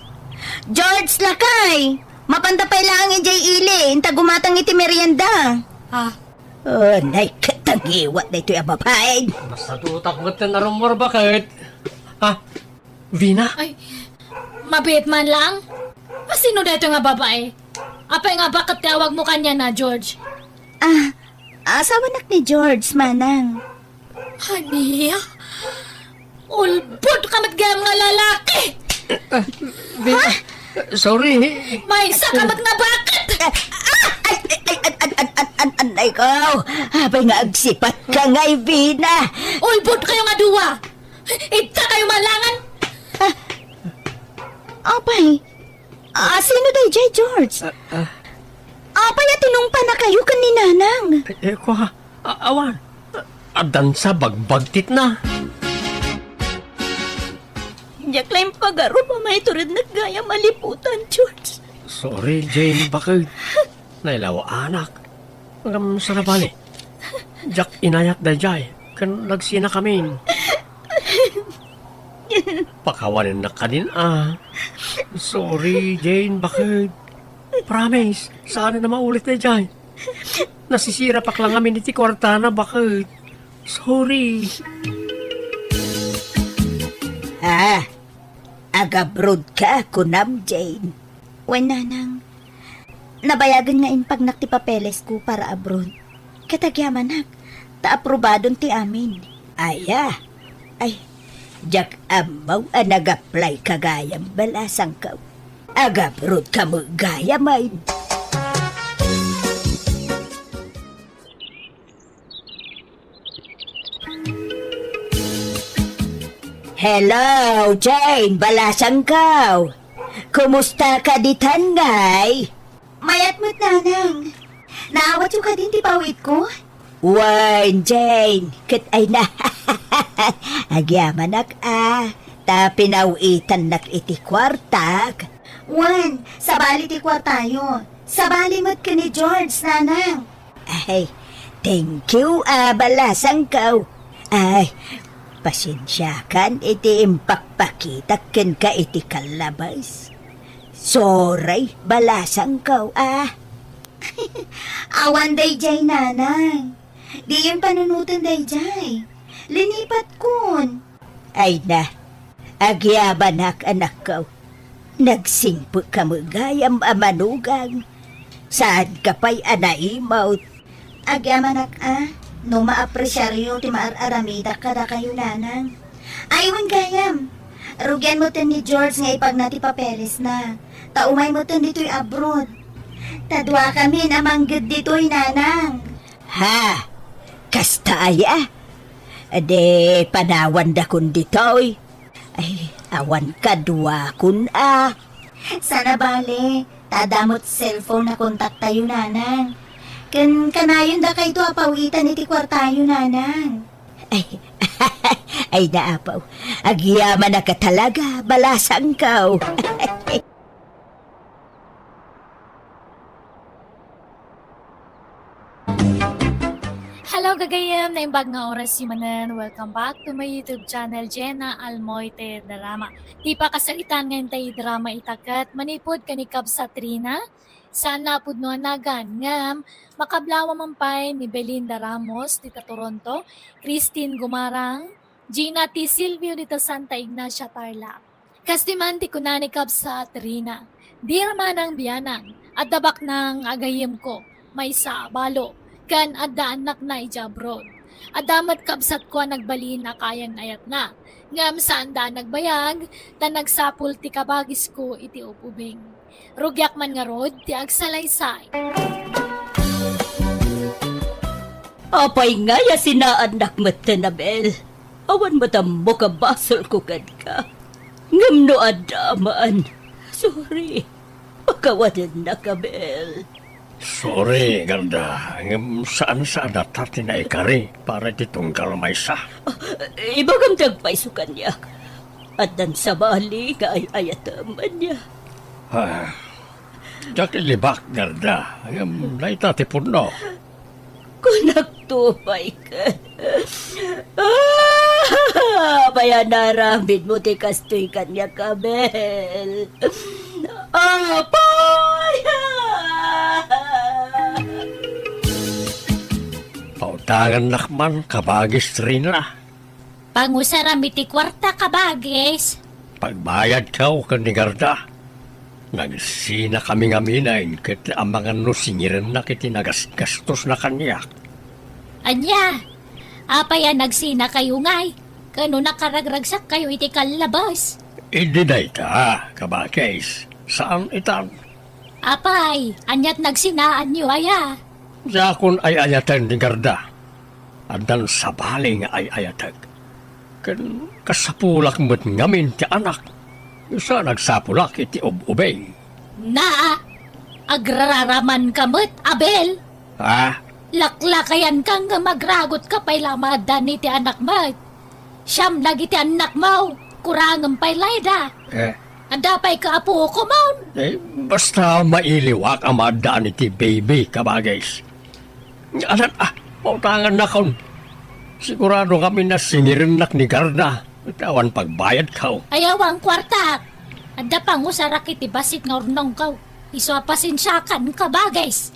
George, lakay! Mapanta pay laeng idiay ili, inta gumatang iti merienda. Ah. Oh, nay, ket tangiwat daytoy a babaen. Masadutak met ken a rummuar, baket. Ah, Vina? Ay, mabiit man lang. Asino daytoy nga babae? Apay nga baket ti awagmo kaniana, George? Ah, asawanak ni George, manang. Ania? Ulbod ka met gayam nga lalaki! Ah, Vina, sorry. Maysa ka met nga baket! Ah, ay, ay, ay, an, an, an, an, an, ay ko. Apay nga agsipatka ngay, Vina. Ulbod kayo nga dua! Ita kayo malangan! Ah, apay, ah, sino daydiay, George? Ah, ah. Ah, Apay a tinungpanakayo ken ni Nanang? Eh, eh, kua, a-, awan. Addan sa bagbagtitna. Diak la impagarup a maiturednek gayam a liputan, George. Sorry, Jane, baket. Nailawaanak. Ngem saan a bale. Diak inayat daydiay, ken nagsinakamin. Pakawanennak kadin a. Sorry, Jane, baket. Promise, saan a maulit daydiay. Nasisirapak la ngamin iti kuartana, baket. Sorry. Ah, agabroad ka, kunam, Jane? Wen, Nanang. Nabayagen nga impagnak ti papelesko para abroad. Ket agyamanak, ta aprobadon ti amin. Aya? Ay, diak ammo a nag-apply ka gayam, balasangko. Agabroad ka met gayam, ay. Hello, Jane, balasangko. Kumusta ka ditan, ngay? Mayat met, Nanang. Naawatyo kadin ti pawitko? Wen, Jane, ket ay na. Agyamanak a, ta pinawitannak iti kuartak. Wen, sabali ti kuartayo. Sabali met ken ni George, Nanang. Ay, thank you, a, balasangko. Ay, pasensiakan iti impakpakitak kenka iti kallabas. Sorry, balasangko, a. Awan daydiay, Nanang. Diyon panunoten daydiay. Linipatkon. Ay na, agyamanak, anakko. Nagsingpet ka met gayam a manugang. Saan ka pay a naimot. Agyamanak a, no maapresiaryo ti maar-aramidak kadakayo, Nanang. Ay, wen gayam. Rugian metten ni George nga ipagna ti papelesna. Ta umay metten ditoy abroad. Ta duakamin a mangged ditoy, Nanang. Ha? Kasta aya? Di panawandakon ditoy. Ay, awan kaduakon a. Saan a bale, ta adda met cellphone a kontaktayo, Nanang. Ken kanayon dakayto a pawitan iti kuartayo, Nanang. Ay, ay, naapaw. Agyamanak a talaga, balasangko. Hello, gagayem! Naimbag nga oras manen. Welcome back to my YouTube channel, Jenna Almoite Drama. Ti pakasaritaan nga intay drama ita ket manipud ken ni Kabsat Rina, saan a pudno a nagan, ngem makablawa man pay ni Belinda Ramos dita Toronto, Christine Gumarang, Gina T. Silvio dita Santa Ignacia, Tarlac. Kas diman ti kuna ni Kabsat Rina, "Dira manang bianang, adda baknang agayemko, maysa a balo, ken adda annakna idiay abroad. Adda met kabsatko a nagbalin a kaayan-ayatna, ngem saanda a nagbayag, ta nagsapul ti kabagisko iti ub-ubing. Rugiak man ngarud ti agsalaysay." Apay ngay a sinaannak metten, Abel? Awan met ammok a basolko kenka. Ngem no adda man, sorry. Pakawanennak, Abel. Sorry, Garda. Ngem saan-saanata ti naikari para iti tunggal maysa. Ah, ibagam ti agpayso kaniak. Addan sabali nga ay-ayatem ania. Ah, diak ilibak, Garda. Ngem dayta ti pudno. Kunakto pay ket. Ah, apay a naaramidmo ti kastoy kaniak, Abel? Apay! Pautangannak man, kabagis Rina. Pangusaram iti kuarta, kabagis. Pagbayadko ken ni Garda. Nagsinakami ngamin ket amangan no singirennak iti nagasgastosna kaniak. Ania? Apay a nagsinakayo ngay? Ken no nakaragragsakkayo iti kallabas? Idi dayta, kabagis. Saan itan? Apay, aniat nagsinaanyo aya? Diakon ay-ayaten ni Garda. Addan sabali nga ay-ayatek. Ken kasapulak met ngamin ti anak. Isu a nagsapulak iti ub-ubing. Na, Agrararamanka met, Abel. Ha? Laklakayanka ngem agragutka pay la a maaddaan iti anakmo. Siam dagiti annakmo, kurangem pay layda. Eh? Adda pay kaapukomon. Eh, basta mailiwak a maaddaan iti baby, kabagis. Anan, ah, pautangannakon. Sigurado kami a singirennak ni Garda. Awan pagbayadko. Ay, awan kuartak. Adda pangusarak iti bassit nga urnongko. Isu a pasensiakan, kabagis.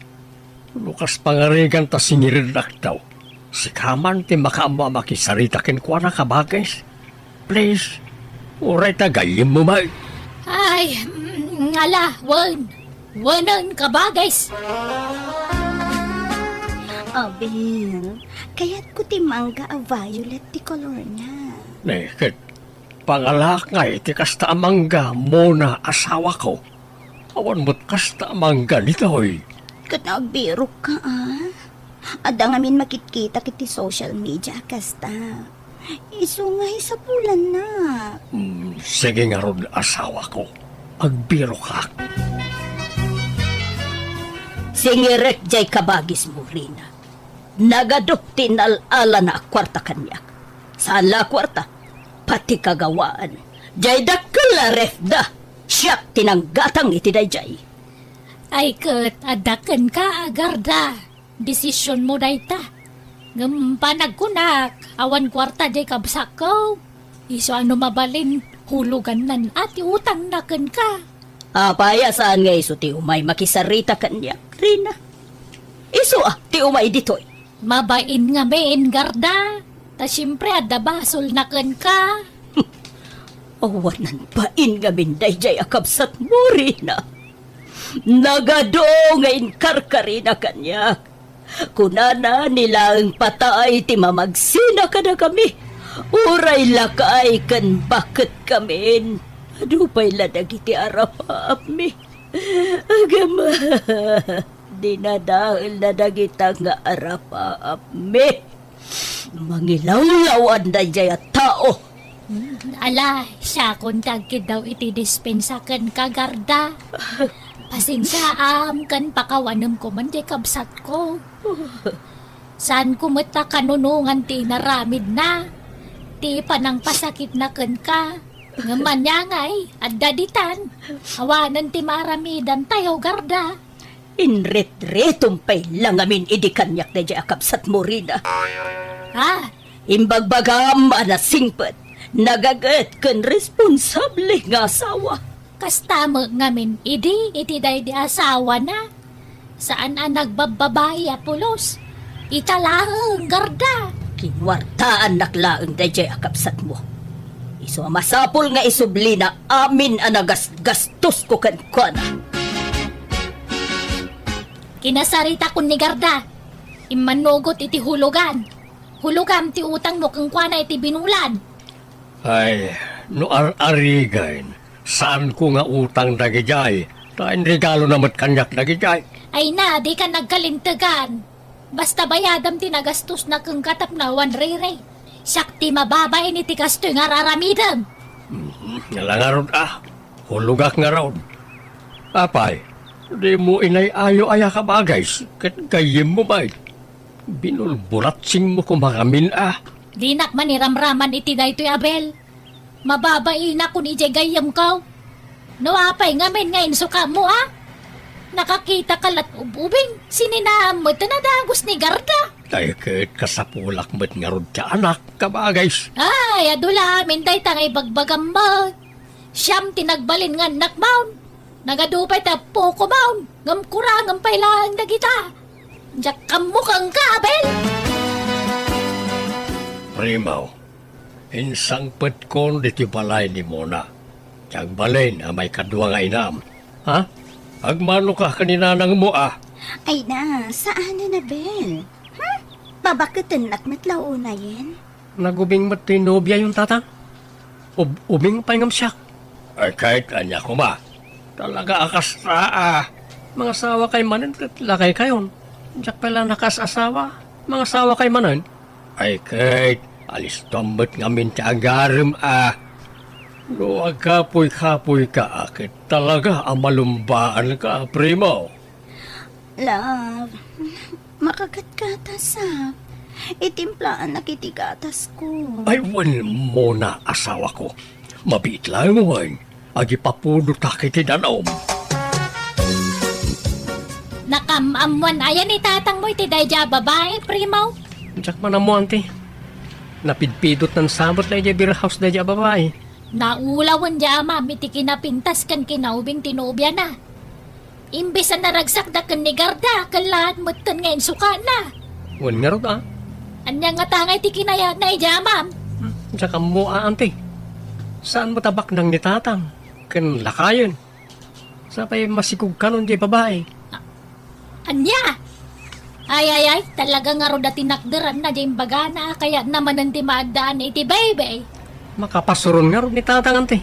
No kas pangarigan ta singirennak daw, sika man ti makaammo a makisarita kenkuana, kabagis. Please, uray ta gayyemmo met. Ay, mm, ala, wen. Wenen, kabagis. Abel, kayatko ti mangga a violet ti kolorna. Ne, ket pangalaak ngay ti kasta a mangga, Mona, asawako. Awan met kasta a mangga ditoy. Ket agbirokka, a? Adda ngamin makitkitak iti social media a kasta. Isu nga isapulanna. Hmm, sige ngarud, asawako. Agbirokak. Singirek jay kabagis, Morina. Nagadu ti nal-alana a kuarta kaniak. Saan la a kuarta, pati kagawaan. Jay dakkel a refda, siak ti nanggatang iti dayjay. Ay ket, adda kenka a Garda. Desisionmo dayta. Ngem panagkunak, awan kuarta jay kabsatko. Isu a no mabalin, hulogannan a ti utangna kenka. Apay a saan nga isu ti umay makisarita kaniak, Rina? Isu a ti umay ditoy. Mabain ngamin, Garda. Ta siempre, adda basolna kenka. Awanan bain ngamin dayjay a kabsatmo, Rina. Nagadu nga inkarkarina kaniak. Kunana, ni laeng patay ti mamagsina kadakami. Uray lakay ken baket kamin. Adu pay la dagiti arapaapmi. Agama, dinadaelna dagita nga arapaapmi. Mangilawlawan dayjay a tao. Hmm, ala, siakon ti agkiddaw iti dispensa kenka, Garda. Pasensiaam ken pakawanem koma jay kabsatko. Saanko met a kanunongan ti inaramidna, ti panangpasakitna kenka. Ngem ania ngay, adda ditan. Awanen ti maaramidantayo, Garda. Inritritmo pay la ngamin idi kaniak dayjay a kabsatmo, Rina. Ha? Imbagbagam a nasingpet, nagaget ken responsable nga asawa. Kasta met ngamin idi iti daydi asawana. Saan a nagbabbabai a pulos. Ita laeng, Garda. Kinuartaannak laeng dayjay a kabsatmo. Isu a masapul nga isublina amin a nagasgastosko kenkuana. Kinasaritakon ni Garda. Immanugot iti hulugan. Hulogam ti utangmo kenkuana iti binulan. Ay, no ar-arigen, saanko nga utang dagidiay, ta inregalona met kaniak dagidiay. Ay na, dika nagkalintegan. Basta bayadam ti nagastosna kenka tapno awan riri. Siak ti mababain iti kastoy nga ar-aramidem. Mm, ala ngarud a, hulogak ngarud. Apay, dimo inay-ayo aya, kabagis, ket gayyemmo met. Binulbulatsingmo koma ngamin a. Dinak maniramraman iti daytoy, Abel. Mababainak kun idiay gayyemko. No apay ngamin nga insukammo a? Nakakitaka la't ub-ubing, sininaam met a nadagus ni Garda. Ay, ket kasapulak met ngarud ti anak, kabagis. Ay, adu la amin dayta nga ibagbagam met. Siam ti nagbalin nga annakmon. Nagadu pay ti appokomon, ngem kurangem pay laeng dagita. Diak ammo kenka, Abel! Primo, insangpetkon ditoy balay ni Mona. Ti agbalin a maikadua nga inam. Ha? Agmanoka ken ni nanangmo a? Ay na, saanen, Abel. Hmm? Babaketennak met la unayen? Nagubing met ti nobiayon, Tatang. Ub-, ubing pay ngem siak. Ay, ket ania koma? Talaga a kasta a. Mangasawa kay manen ket lakay kayon. Diak pay la nakaas-asawa. Mangasawa kay manen. Ay, ket alistuam met ngamin ti agarem a. No agkapuy-kapuyka a ket talaga a malumbaanka, Primo. Love, makakatgatasak. Itimplaanak iti gatasko. Ay, wen, Mona, asawako. Mabiit laeng wen. Agipapudotak iti danum. Nakaam-ammoan aya ni tatangmo iti daydiay a babai, Primo? Diak man ammo, Auntie. Napidpidotnan sa met daydiay beer house daydiay a babai. Naulawen diay amam iti kinapintas ken kinaubing ti nobiana. Imbes a naragsakda ken ni Garda, kellaat metten nga insukana. Wen ngarud, a? Ania ngata nga iti kinayatna idiay amam? Hmm, diak ammo, a, Auntie. Saan met a baknang ni Tatang ken lakayen. Sapay masikog kanon diay babai. A-, ania? Ay, ay, ay, talaga ngarud a tinakderanna diay imbagana a kayatna manen ti maaddaan iti baybay. Makapasuron ngarud ni Tatang, Auntie.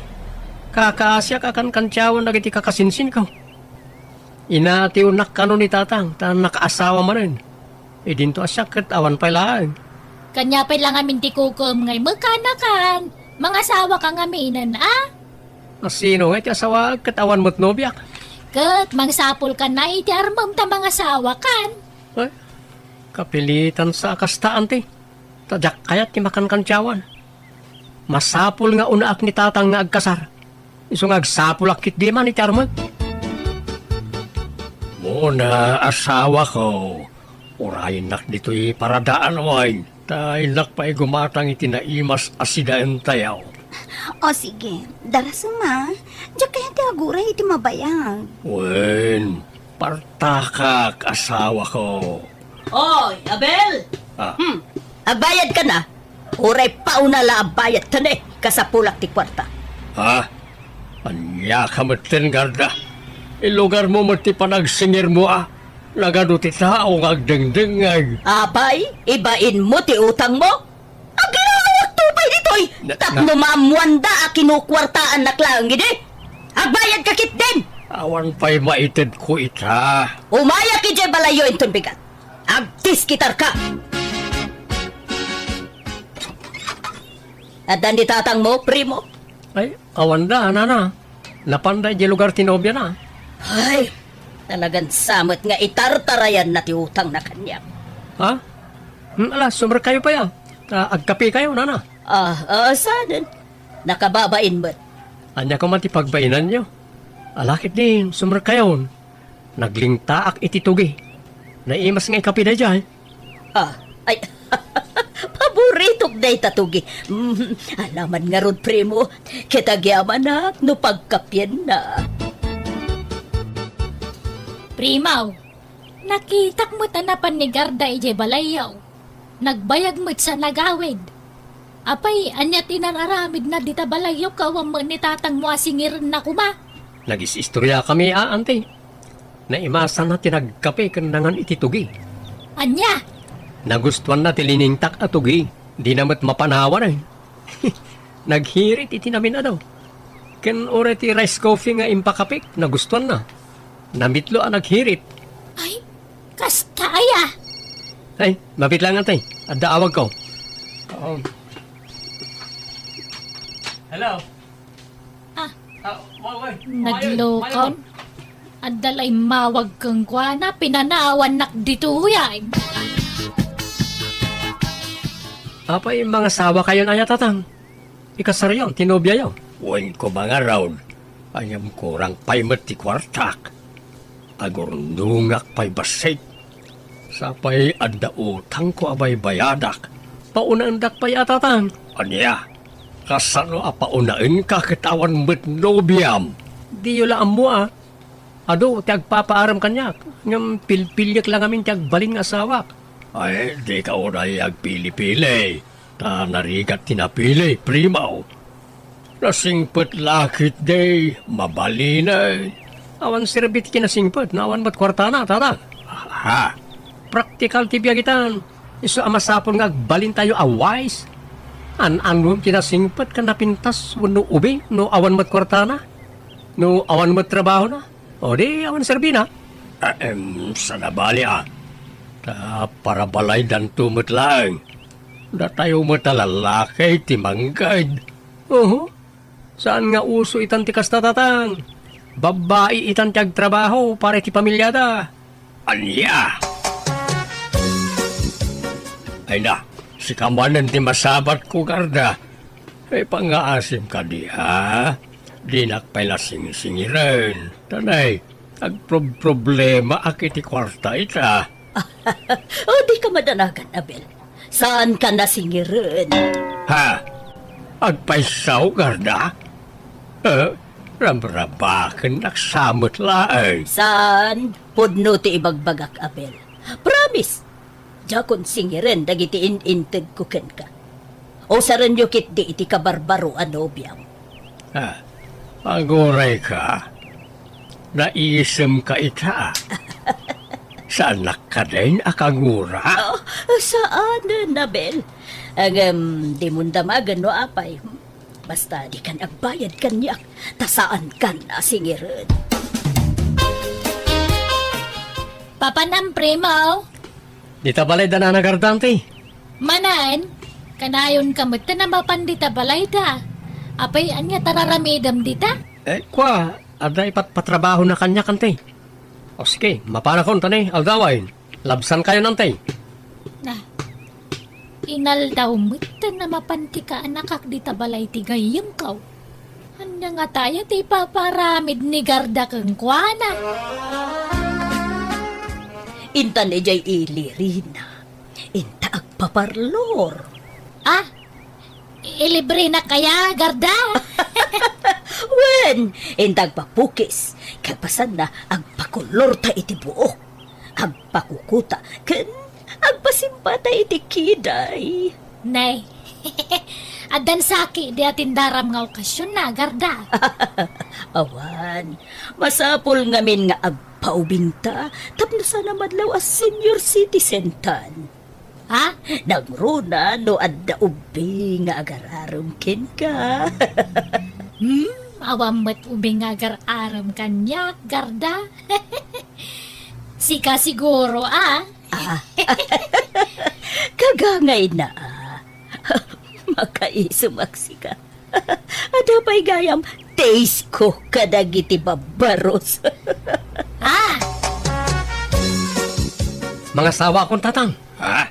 Kakaasiak a kankantiawan dagiti kakasinsinko. Inatiwnak kano ni Tatang, ta nakaasawa manen. Idinto a siak ket awan pay laeng. Kania pay la ngamin ti kukuem nga imekanakan? Mangasawaka ngaminen, a? A, sino nga iti asawaek ket awan met nobiak? Ket mangsapulkan iti armem ta mangasawakan. Ay, kapilitan sa a kasta, Auntie. Ta diak kayat ti makankantiawan. Masapul nga unaak ni Tatang nga agkasar. Isu nga agsapulak ketdi man iti armek. Mona, asawako, urayennak ditoy paradaan wen, ta innak pay gumatang iti naimas a sidaentayo. O sige, darasem a. Diak kayat ti aguray iti mabayag. Wen, partakak, asawako. Oy, Abel! Ah. Hmm. Agbayadka na? Uray pauna la a bayadka ne, kasapulak ti kuarta. Ha? Ania ka metten, Garda? Ilugarmo met ti panagsingirmo, a. Nagadu ti tao nga agdengdengngeg. Apay, ibainmo ti utangmo? Aglawakto pay ditoy. Na, tapno na- maammoanda a kinukuartaannak laeng idi. Agbayadka ketdin. Awan pay maitedko ita. Umayak idiay balayyo inton bigat. Agtiskitarka! Adda ni tatangmo, primo? Ay, awanda, nana. Napanda idiay lugar ti nobiana. Ay, talagan sa met nga itartarayanna ti utangna kaniak. Ha? Hmm, ala, sumrekkayo pay, a. Ta agkapekayo, nana. Ah, ah, saanen? Nakababain met. Ania koma ti pagbainanyo? Ala ketdin, sumrekkayon. Naglingtaak iti tugi. Naimas nga ikapi daydiay. Ah, ay, paboritok dayta tugi. Mm, alaman ngarud, primo, ket agyamanak no pagkapienna. Primo, nakitak met a napan ni Garda idiay balayyo. Nagbayag met sa nagawid. Apay, ania ti nararamidna dita balayyo ket awan met ni tatangmo a singirenna koma? Nagis-istoriakami, a, anti. Naimasanna ti nagkape ken nangan iti tugi. Ania? Nagustuanna ti liningtak a tugi. Dina met mapanawan, ay. Naghirit iti namin-adu. Ken uray ti rice coffee nga impakapek, nagustuanna. Namitlo a naghirit. Ay, kasta aya? Ay, mabit lang, atay. Adda awagko. Um, hello? Ah, ah, wa-, wa-, naglokaw. Adda la immawag kenkuana, pinanawannak ditoy. Apay, mangasawakayon aya, tatang? Ikasaryo ti nobiayo. Wen ko mangarod, ngem kurang pay met ti kuartak. Agurnongak pay bassit. Sapay adda utangko a baybayadak. Paunaendak pay a, tatang. Ania? Kasano a paunaenka ket awan met nobiam? Diyo la ammo, a. Adu ti agpapaarem kaniak, ngem pilpiliek la ngamin ti agbalin nga asawak. Ay, dika uray agpili-pili. Ta narigat ti napili, primo. Nasingpet la ketdi, mabalinen. Awan serbi ti kinasingpet, no awan met kuartana, tata. Aha. Praktikal ti biag itan. Isu a masapul nga agbalintayo a wise. An-anuem ti nasingpet ken napintas wenno ubing no awan met kuartana? No awan met trabahona? O di, awan serbina. Ahem, saan a bali, a. Ta parabalaydanto met laeng. Datayo met a lallaki ti mangted. Oho. Saan nga uso itan ti kasta, tatang. Babbai itan ti agtrabaho para iti pamiliada. Ania? Ay na, sika manen ti masabatko, Garda. Ay, pangngaasim kadi, ha? Dinak pay la singsingiren. Tanay, agprob-problemaak iti kuarta ita. O, dika madanagan, Abel. Saanka nasingiren. Ha? Agpaysaw, Garda? Eh, rabrabakennak sa met laeng. Saan? Pudno ti ibagbagak, Abel. Promise! Diakon singiren dagiti in-intedko kenka. Usarenyo ketdi iti kabarbaro a nobiam. Ah, agurayka. Naisemka ita. Saannak kadin a kagura? Oh, saan, Abel. Ngem, dimon damagen no apay. Basta dikan agbayad kaniak, ta saankan a singiren. Papanam, Primo. Dita balay da Nana Garda, anti? Manen, kanayonka met a mapan dita balayda. Apay, ania ti ar-aramidem dita? Eh, kua, adda ipatpatrabahona kaniak, anti. O sige, mapanakon ta ni aldawen. Labsankayon, anti. Na, inaldaw met a mapan ti kaanakak dita balay ti gayyemko. Ania ngata aya ti ipapaaramid ni Garda kenkuana? Intan idiay ilirina, inta agpaparlor. Ah, ilibrena kaya, Garda? Wen, inta agpapukis, kalpasanna, agpakulorta iti buok, agpakukuta, ken agpasimpata iti kiday. Nay, addan saki di atindaram nga okasionna, Garda. Awan, masapul ngamin nga agpaubingta tapno sana madlaw a senior citizen tan. Ha? Nangruna no adda ubing nga agar-arem kenka. Hmm, awan met ubing nga agar-arem kaniak, Garda. Sika siguro, ah? Ah. Kagangayna, ah. Makaisumak sika. Adda pay gayam taste ko kadagiti babbaros. Ah! Mangasawakon, Tatang. Ha?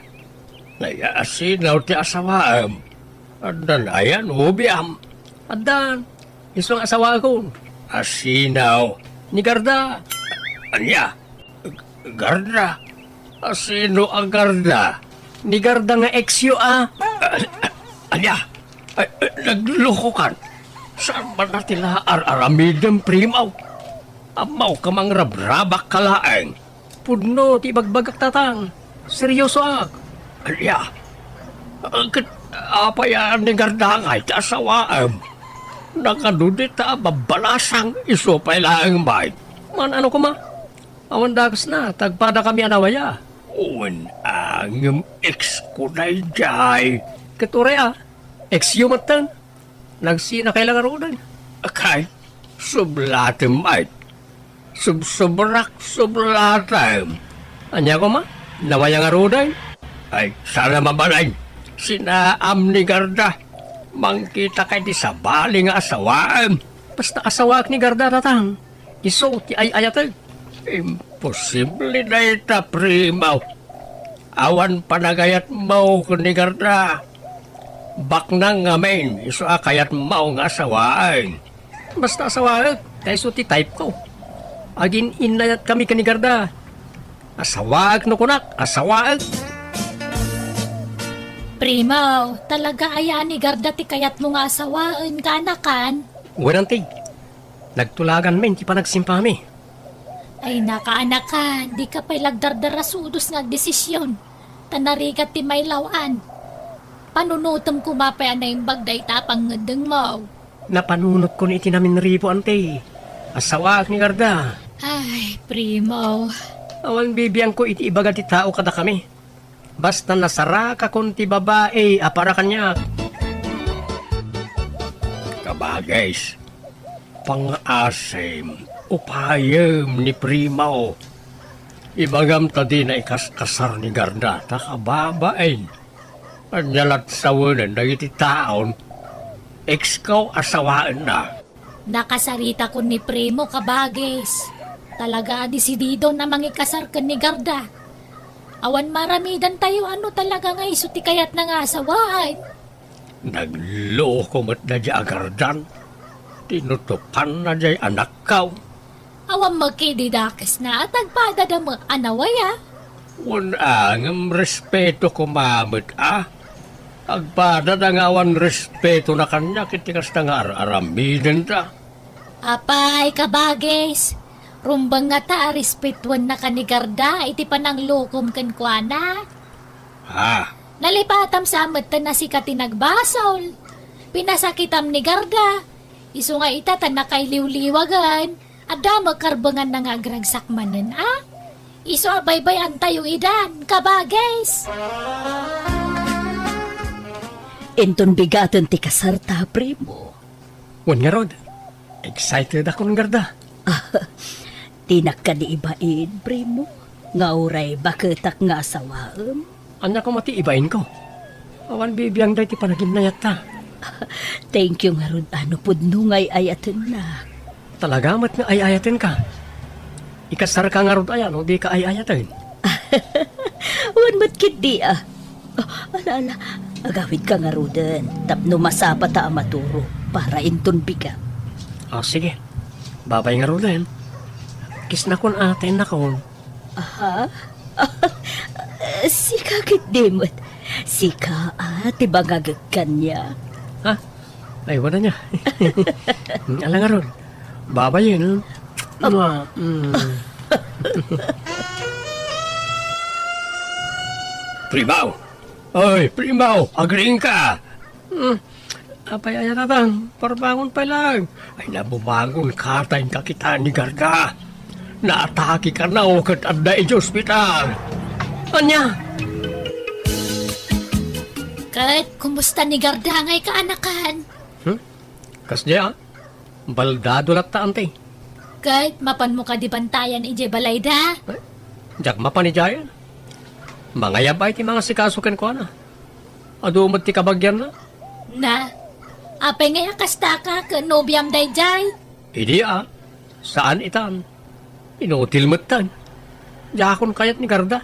Nayasinaw ti asawaem. Addan aya nobiam? Addan. Isu nga asawaekon. Asinaw? Ni Garda. Ania? Garda? Asino a Garda? Ni Garda nga ex-yo a? Ania? Ay, ay, naglokokan. Saan man ti ar-aramidem, Primo? Ammawka mangrabrabak ka laeng. Pudno ti ibagbagak, Tatang. Seryosoak. Ania? Ket apay a ni Garda ngay ti asawaem? Nakadudi ta babbalasang isu pay laeng bay. Man-ano koma? Awan dakesna, tagpadakami a nawaya. Wen, ngem ex ko daydiay. Ket uray a, ex-yo metten. Nagsinakay la ngaruden. Kay, sublatem met. Subsubrak, sublatem. Ania koma? Nawaya ngaruden? Ay, saan a mabalin. Sinaam ni Garda. Mangkita kay ti sabali nga asawaem. Basta asawaek ni Garda, Tatang. Isu ti ay-ayatek. Imposible dayta, Primo. Awan panagayatmo ken ni Garda. Baknang ngamin, isu a kayatmo nga asawaen. Basta asawaek, ta isu ti type ko. Agin-innayatkami ken ni Garda. Asawaek no kunak, asawaek. Primo, talaga aya ni Garda ti kayatmo nga asawaen, kaanakan? Wen, anti. Nagtulaganmin ti panagsimpami. Ay, nakaanakan, dika pay la agdardarasudos nga agdesision, ta narigat ti mailaw-an. Panunotem koma pay a naimbag dayta a pangngeddengmo. Napanunotkon iti naminripo, anti. Asawaek ni Garda. Ay, Primo. Awan bibiangko iti ibaga ti tao kadakami. Basta nasarakakon ti babai a para kaniak. Kabagis, pangngaasim, upayem ni Primo. Ibagam ta dina ikaskasar ni Garda ta kababain. Ania lat sawenen dagiti taon, ex ko a sawaenna. Nakasaritakon ni Primo, kabagis. Talaga a desidido na mangikasar ken ni Garda. Awan maaramidantayo a no talaga nga isu ti kayatna nga asawaan. Nagloko met daydiay a Gardan. Tinutopanna diay anakko. Awan met kadi dakesna a tagpadada met a nawaya. Wen a, ngem respeto koma met a. Agpadada nga awan respetona kaniak iti kasta nga ar-aramidenda. Apay, kabagis, rumbeng ngata a respetuennaka ni Garda iti pananglokom kenkuana. Ha? Nalipatam sa metten a sika ti nagbasol. Pinasakitam ni Garda. Isu nga ita ta nakailiwliwagan. Adda met karbenganna nga agragsak manen a. Isu a baybay-antayo idan, kabagis. Inton bigaten ti kasarta, primo. Wen ngarud, excited akon, Garda. Dinak kadi ibain, primo, nga uray baketak nga asawaem. Ania koma ti ibainko? Awan bibiangda iti panaginayatta. Thank you ngarud a no pudno nga ay-ayatennak. Talaga met nga ay-ayatenka. Ikasarka ngarud aya no dika ay-ayaten? Wen met ketdi a. Ah, ala, ala, agawidka ngaruden tapno masapata a maturo para inton bigat. Ah, sige. Babay ngaruden. Kissnakon a, tennakon. Aha? Sika ketdi met. Sika a ti bangagek kaniak. Ha? Ay, wala niya. Ala ngarud. Babayen, ha? Aba. Mm. Primo! Oy, primo! Agriingka! Hmm. Apay, aya, tatang, parbangon pay laeng. Ay, na, bumangon ka, ta inka kitaan ni Garda. Naatake kana ket adda idiay ospital. Ania? Ket, kumusta ni Garda ngay kaanakan? Hmm? Kasdiay, ah? Baldado latta, anti. Ket, mapanmo kadi bantayan idiay balayda? Eh, diak mapan idiay. Mangayab ay ti mangasikaso kenkuana. Adu met ti kabagianna. Na, apay ngay a kastaka ken nobiam daydiay? Idi a, saan itan. Inutil metten. Diakon kayat ni Garda.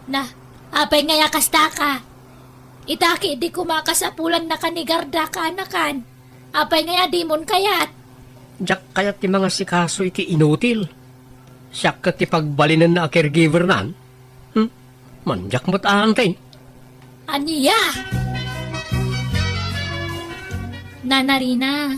Na, apay ngay a kastaka? Ita ketdi koma a kasapulannaka ni Garda kaanakan. Apay ngay a dimon kayat? Diak kayat ti mangasikaso iti inutil. Siak ket ti pagbalinenna a caregiver nan. Hmm? Mandiak met a, anti. Ania? Nana Rina,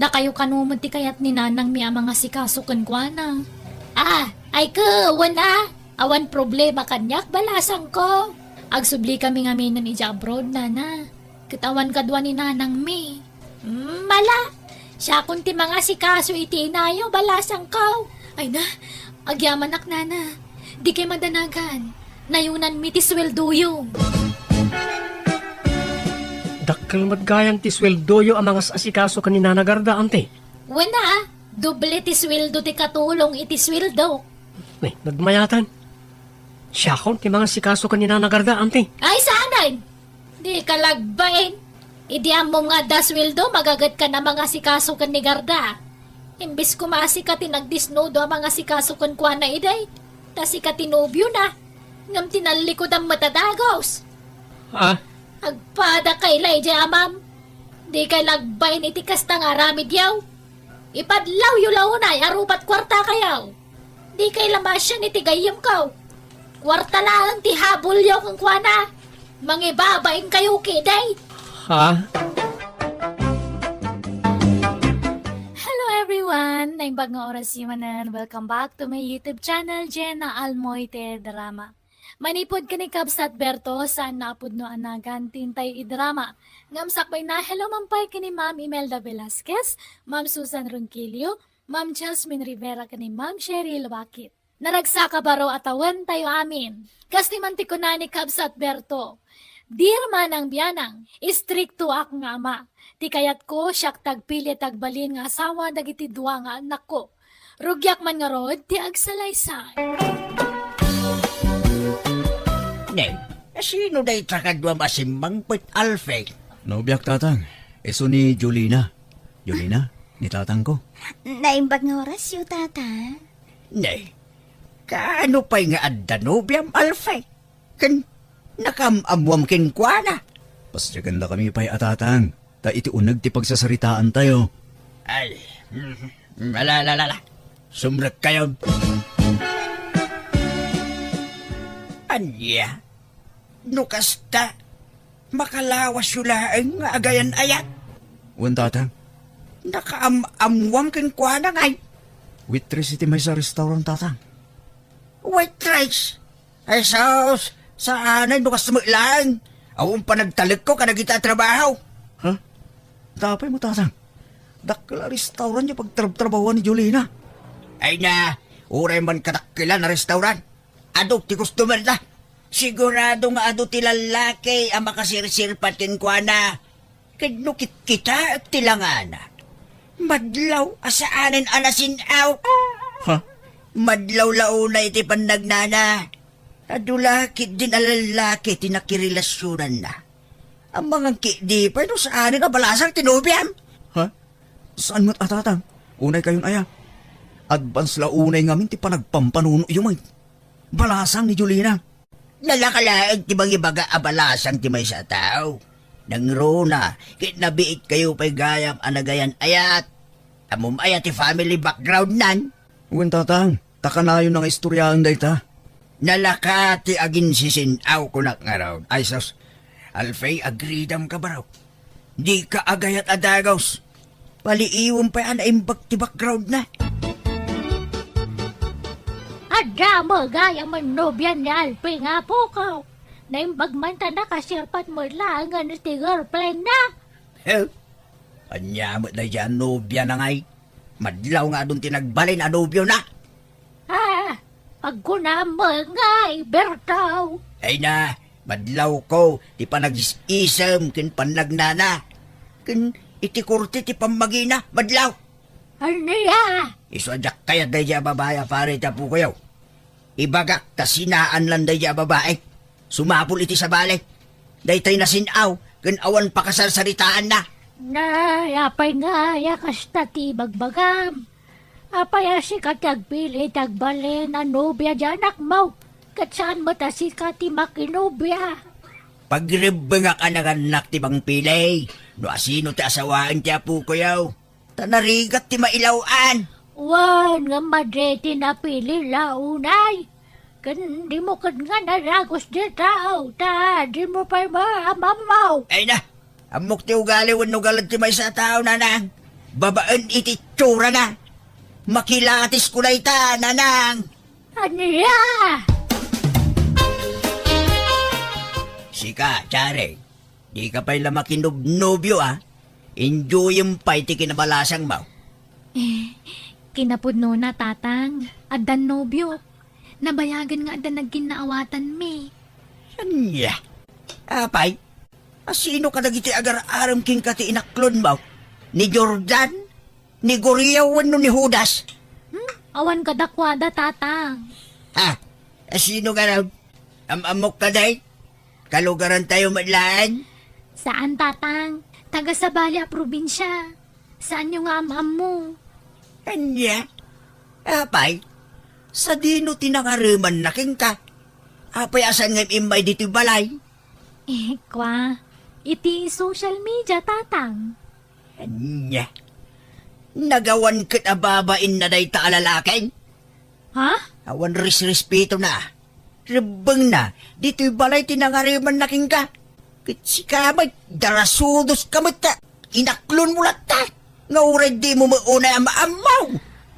dakayo kano met ti kayat ni nanangmi a mangasikaso kenkuana? Ah, ay ket, wen a, awan problema kaniak, balasangko. Agsublikami ngaminen idiay abroad, nana. Ket awan kadua ni nanangmi. Mm, ala, siakon ti mangasikaso iti inayo, balasangko. Ay na, agyamanak, nana. Dikay madanagan. Nayunanmi ti sueldoyo. Dakkel met gayam ti sueldoyo a mangas-asikaso ken ni Nana Garda, anti. Wen a, doble ti sueldo ti katulong iti sueldo. Ay, nagmayatan. Siakon ti mangasikaso ken ni Nana Garda, anti. Ay, saanen? Dika lagbain. Idi ammom nga adda sueldo, magagetka a mangasikaso ken ni Garda. Imbes koma a sika ti nagdisnudo a mangasikaso kenkuana idi, ta sika ti nobiona, ngem ti nallikudan met a dagus. Ah? Agpadaka la idiay amam. Dikay lagbain iti kasta nga aramidyo. Ipadlawyo la unay a rupat kuartakayo. Dikay la masian iti gayyemko. Kuarta laeng ti habulyo kenkuana. Mangibabainkayo ketdi. Ha? Hello everyone! Naimbag nga orasyo manen. Welcome back to my YouTube channel, Jenna Almoite Drama. Manipud ken ni Kabsat Berto, saan a pudno a nagan ti intay idrama. Ngem sakbayna, hello man pay ken ni Ma'am Imelda Velasquez, Ma'am Susan Ronquillo, Ma'am Jasmine Rivera ken ni Ma'am Cheryl Wakit. Naragsak a baro a tawen tayo amin. Kas ti man ti kuna ni Kabsat Berto, "Dear Manang Bianang, istriktoak nga ama. Ti kayatko, siak ti agpili ti agbalin nga asawa dagiti dua nga annakko. Rugiak man ngarud ti agsalaysay." Ne, sino dayta kadua a simmangpet, Alfie? Nobiak, tatang. Isu ni Jolina. Jolina, ni tatangko. Naimbag nga orasyo, tata. Ne, kaano pay nga adda nobiam, Alfie? Ken nakaam-ammoam kenkuana? Pasiagandakami pay a tatang, ta iti uneg ti pagsasaritaantayo. Ay, mm, ala, ala, ala, ala. Sumrekkayon. Ania? No kasta, makalawasyo laeng nga agayan-ayat. Wen, tatang. Nakaam-ammoam kenkuana ngay. Waitress iti maysa a restaurant, tatang. Waitress? Ay, sus, saan ay no kasta met laeng? Awan panagtalekko kadagiti a trabaho. Ha? Apay mo, tatang? Dakkel a restaurant ti pagtrabtrabahoan ni Jolina. Ay na, uray man kadakkelan a restaurant. Adu ti customer da. Sigurado nga adu ti lallaki a makasirsirpat kenkuana. Ket no kitkitaek ti langana, madlaw a saanen a nasin-aw. Ha? Madlaw la unay iti pannagnana. Adu la ketdin a lallaki ti nakirelasionanna. Amangan ketdi pay no saanen a balasang ti nobiam. Ha? Saan met a tatang? Unay kayon aya. Advance la unay ngamin ti panagpampanunoyo met. Balasang ni Jolina. Nalaka laeng ti mangibaga a balasang ti maysa a tao. Nangruna, ket nabiit kayo pay gayam a nagayan-ayat. Ammom aya ti family background nan? Wen, tatang, ta kanayon nga istoryaen dayta. Nalaka ti aginsisin-aw kunak ngarud. Ay, sus. Alfie, agridam ka, baro. Dika agayat a dagus. Paliiwem pay a naimbag ti background na. Adda met gayam a nobia ni Alfie nga apoko. Naimbag man ta nakasirpat met laengen iti girlfriend na. He? Ania met daydiay a nobia na ngay? Madlaw nga adun ti nagbalin a nobio na. Ah, pagkunam met ngay, Berto. Ay na, madlawko ti panagis-isem ken pannagnana. Ken iti korte ti pammagina, madlaw. Ania? Isu a diak kayat daydiay a babai a pare ti apokoyo. Ibagak ta sinaan lan daydiay a babai. Sumapul iti sabali. Daytay nasin-aw ken awan pakasarsaritaanna. Nay, apay ngay a kasta ti ibagbagam? Apay a sika ti agpili iti agbalin a nobia ti anakmo, ket saan met a sika ti makinobia? Pagrebbengak a nagannak ti mangpili no asino ti asawaen ti apokoyo. Ta narigat ti mailaw-an. Wen, ngem madi ti napili la unay. Ken dimo ket nga naragus dita, ta dimo pay maamammaw. Ay na, ammok ti ugali wenno galad ti maysa a tao, nanang. Babaen iti itsurana. Makilatisko dayta, nanang. Ania? Sika, Charing, dika pay la makinobnobio, a? Enjoyem pay ti kinabalasangmo. Eh, kinapudnona, Tatang, addan nobiok. Nabayagen nga adda nagkinnaawatanmi. Ania? Apay, asino kadagiti agar-arem kenka ti inaklonmo? Ni Jordan? Ni Guriaw wenno ni Judas? Hmm? Awan kadakuada, Tatang. Ha? Asino ngarud? Am-ammok kadi? Kalugarantayo met laeng? Saan, Tatang. Taga Sabali a probinsia. Saanyo nga am-ammo? Ania? Apay, sadino ti nangaremanna kenka? Apay a saan nga immay ditoy balay? Eh, kwa, iti social media, Tatang. Ania? Nagawan ket a babainna dayta a lalaki? Ha? Awan resrespetona. Rebbengna, ditoy balay ti nangaremanna kenka. Ket sika met, darasudoska met ta inaklonmo latta. Nga uray dimo met unay am-ammaw.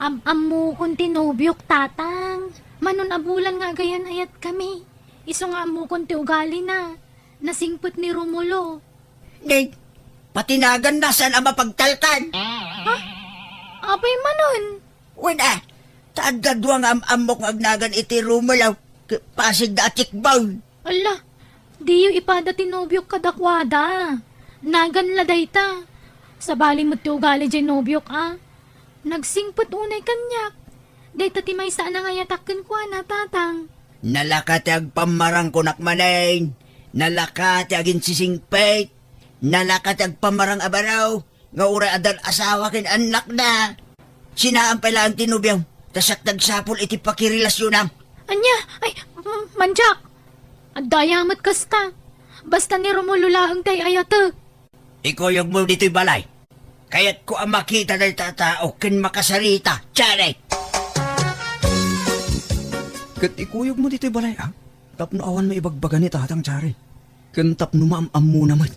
Am-ammokon ti nobiok, Tatang. Mano a bulan nga agayan-ayatkami. Isu nga ammokon ti ugalina. Nasingpet ni Romulo. Nay, pati naganna saan a mapagtalkan. Ha? Apay manen? Wen a, ta adda dua nga am-ammok nga agnagan iti Romulo ken Pasig da a tikbaw. Ala, diyo ipada ti nobiok kadakuada. Nagan la dayta. Sabali met ti ugali diay nobiok a. Nagsingpet unay kaniak. Dayta ti maysa a nangayatak kenkuana, Tatang. Nalaka ti agpammarang kunak manen. Nalaka ti aginsisingpet. Nalaka ti agpammarang a baro nga uray addan asawa ken annakna. Sinaan pay laeng ti nobiom. ta siak ti agsapul iti pakirelasyonam. Ania? Ay, m-, mandiak. Adda aya met kasta. Basta ni Romulo laeng ti ay-ayatek. Ikuyogmo ditoy balay. Kayatko a makita dayta a tao ken makasarita, Charlie. Ket ikuyogmo ditoy balay, a? Tapno awan maibagbaga ni Tatang, Charlie. Ken tapno maam-ammona met.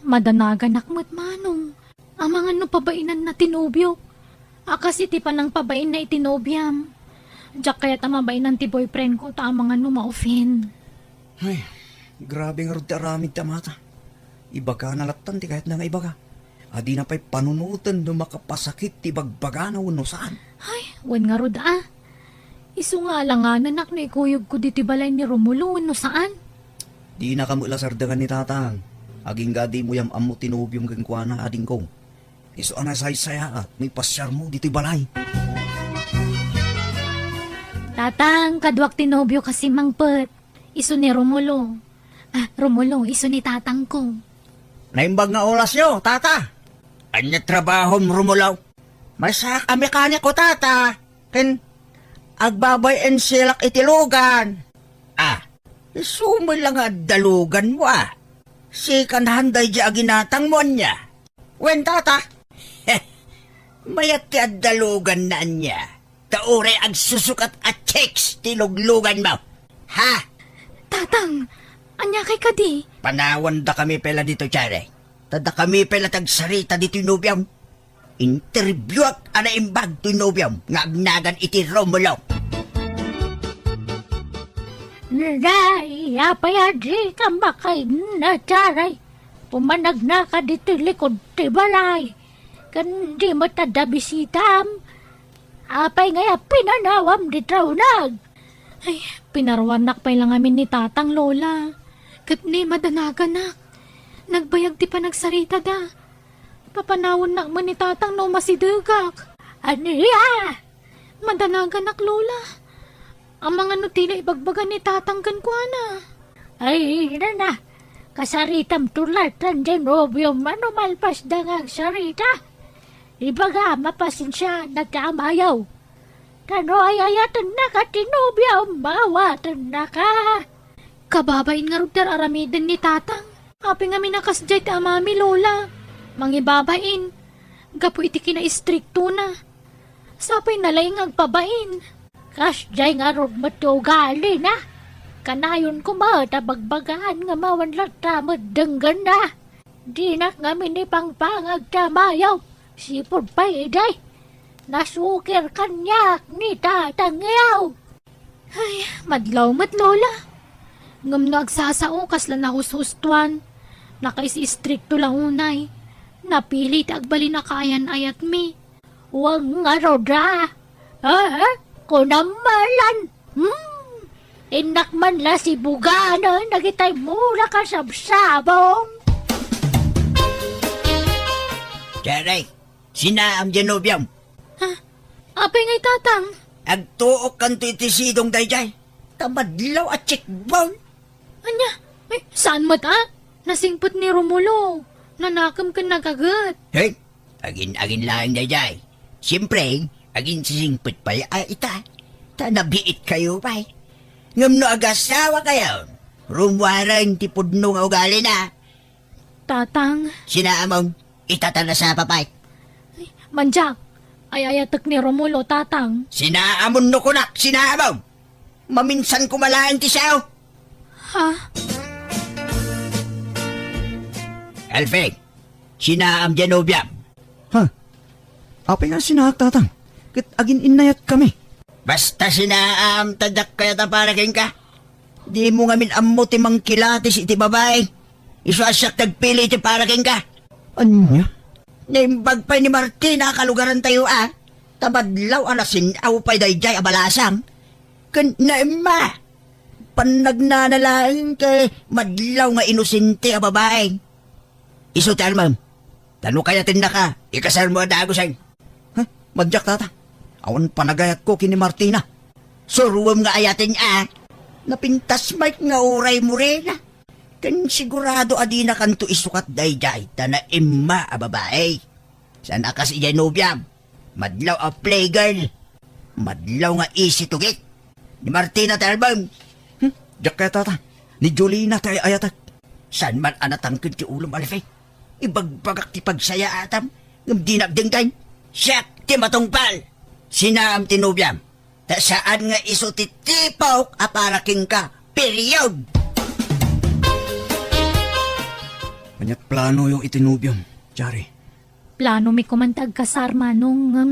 Madanaganak met, Manong. Amangan no pabainanna ti nobiok. A kas iti panangpabainna iti nobiam. Diak kayat a mabainan ti boyfriend ko ta amangan no ma-offend. Ay, grabe ngarud ti aramid ti amata. Ibagana lattan ti kayatna nga ibaga. A dina pay panunoten no makapasakit ti ibagbagana wenno saan. Ay, wen ngarud a. Isu nga alangananak no ikuyogko ditoy balay ni Romulo wenno saan. Dinaka met la sardengan ni Tatang. Agingga dimo yam-ammo ti nobiom kenkuana, adingko. Isu a nasaysayaat no ipasiarmo ditoy balay. Tatang, kaduak ti nobio kas immangpet. Isu ni Romulo. Ah, Romulo, isu ni tatangko. Naimbag nga orasyo, tata. Ania trabahom, Romulo? Maysaak a mekaniko, tata. Ken agbabay-en siak iti lugan. Ah, isu met la nga adda luganmo, a. Sikanhan daydi a ginatangmo, ania? Wen, tata. Mayat ti adda luganna, ania? Ta uray agsusukat a chicks ti lugluganmo. Ha? Tatang, ania kay kadi? Panawandakami pay la ditoy, Charlie. Ta dakami pay la ti agsarita ditoy nobiom. Interbiuak a naimbag toy nobiom nga agnagan iti Romulo. Nay, apay a dika makainna, Charlie? Pumanagnaka ditoy likud ti balay. Ken di met adda bisitam. Apay ngay a pinanawam ditoy nag? Ay, pinaruannak pay la ngamin ni Tatang, Lola. Ket ni madanaganak. Nagbayag ti panagsaritada. Papanawannak met ni Tatang no masidegak. Ania? Madanaganak, Lola. Amangan no ti la ibagbaga ni Tatang kenkuana. Ay, nana. Kasaritam tulatan di nobiom no malpasda nga agsarita. Ibaga, mapasensiaannak ti amayo. Ta no ay-ayatennaka ti nobiom, maawatennaka. Kababain ngarud ti ar-aramiden ni Tatang. Apay ngamin a kasdiay ti amami, Lola? Mangibabain. Gapu iti kinaistriktona. Sapay na laeng nga agpabain. Kasdiay ngarud met ti ugalina. Kanayon koma ta bagbagaan nga mawan latta met denggenna. Dinak ngamin ipangpangag ti amayo. Sipud pay idi. Nasukir kaniak ni Tatang. Ay, madlaw met, Lola. Ngem no agsasao, kasla nahushustoan. Nakaisistrikto la unay. Napili ti agbalin a kaayan-ayatmi. Wen ngarud a. Ah, kunam malan. Hmm. Innak man la sibuganen dagitay mula kasabsabong. Charlie, sinaam diay nobiom. Ha? Apay ngay, Tatang? Agtuokkanto iti sidong daydiay. Ta madlaw a checkbone. Ania? Ay, saan met a? Nasingpet ni Romulo. Nanakem ken nagaget. Hey, agin-agin laeng daydiay. Siempre, aginsisingpet pay a ita. Ta nabiitkayo pay. Ngem no agasawakayon, rummuaren ti pudno nga ugalina. Tatang. Sinaamon, ita ta nasapa pay. Ay, mandiak, ay-ayatek ni Romulo, Tatang. Sinaamon no kunak, sinaamon! Maminsan koma laeng ti sao. Ha? Alfie, sinaam diay nobiam. Ha? Apay nga sinaak, Tatang? Ket agin-innayatkami. Basta sinaam, ta diak kayat a para kenka. Dimo ngamin ammo ti mangkilatis iti babai. Isu a siak ti agpili iti para kenka. Ania? Naimbag pay ni Martina a kalugarantayo a. Ta madlaw a nasin-aw pay daydiay a balasang. Ken naimma. Pannagnana laeng ket madlaw nga inosente a babai. Isu ti almam. Ta no kayatennaka, ikasarmo a dagusen. Ha? Mandiak, Tata. Awan panagayatko ken ni Martina. Suroem nga ayaten a. Napintas met nga uray morena. Ken sigurado a dinakanto isukat daydiay ta naimma a babai. Saan a kas idiay nobiam. Madlaw a playgirl. Madlaw nga isi tugit. Ni Martina ti album. Hmm? Diak kaya, tata. Ni Jolina ti ay-ayatek. Saan man a natangken ti ulom, Alfie? Ibagbagak ti pagsayaatam, ngem dinak denggen. Siak ti matungpal. Sinaam ti nobiam. Ta saan nga isu ti tipok a para kenka. Period. Ania't planoyo iti nobiom, Jari? Planomi koman ti agkasar, Manong, ngem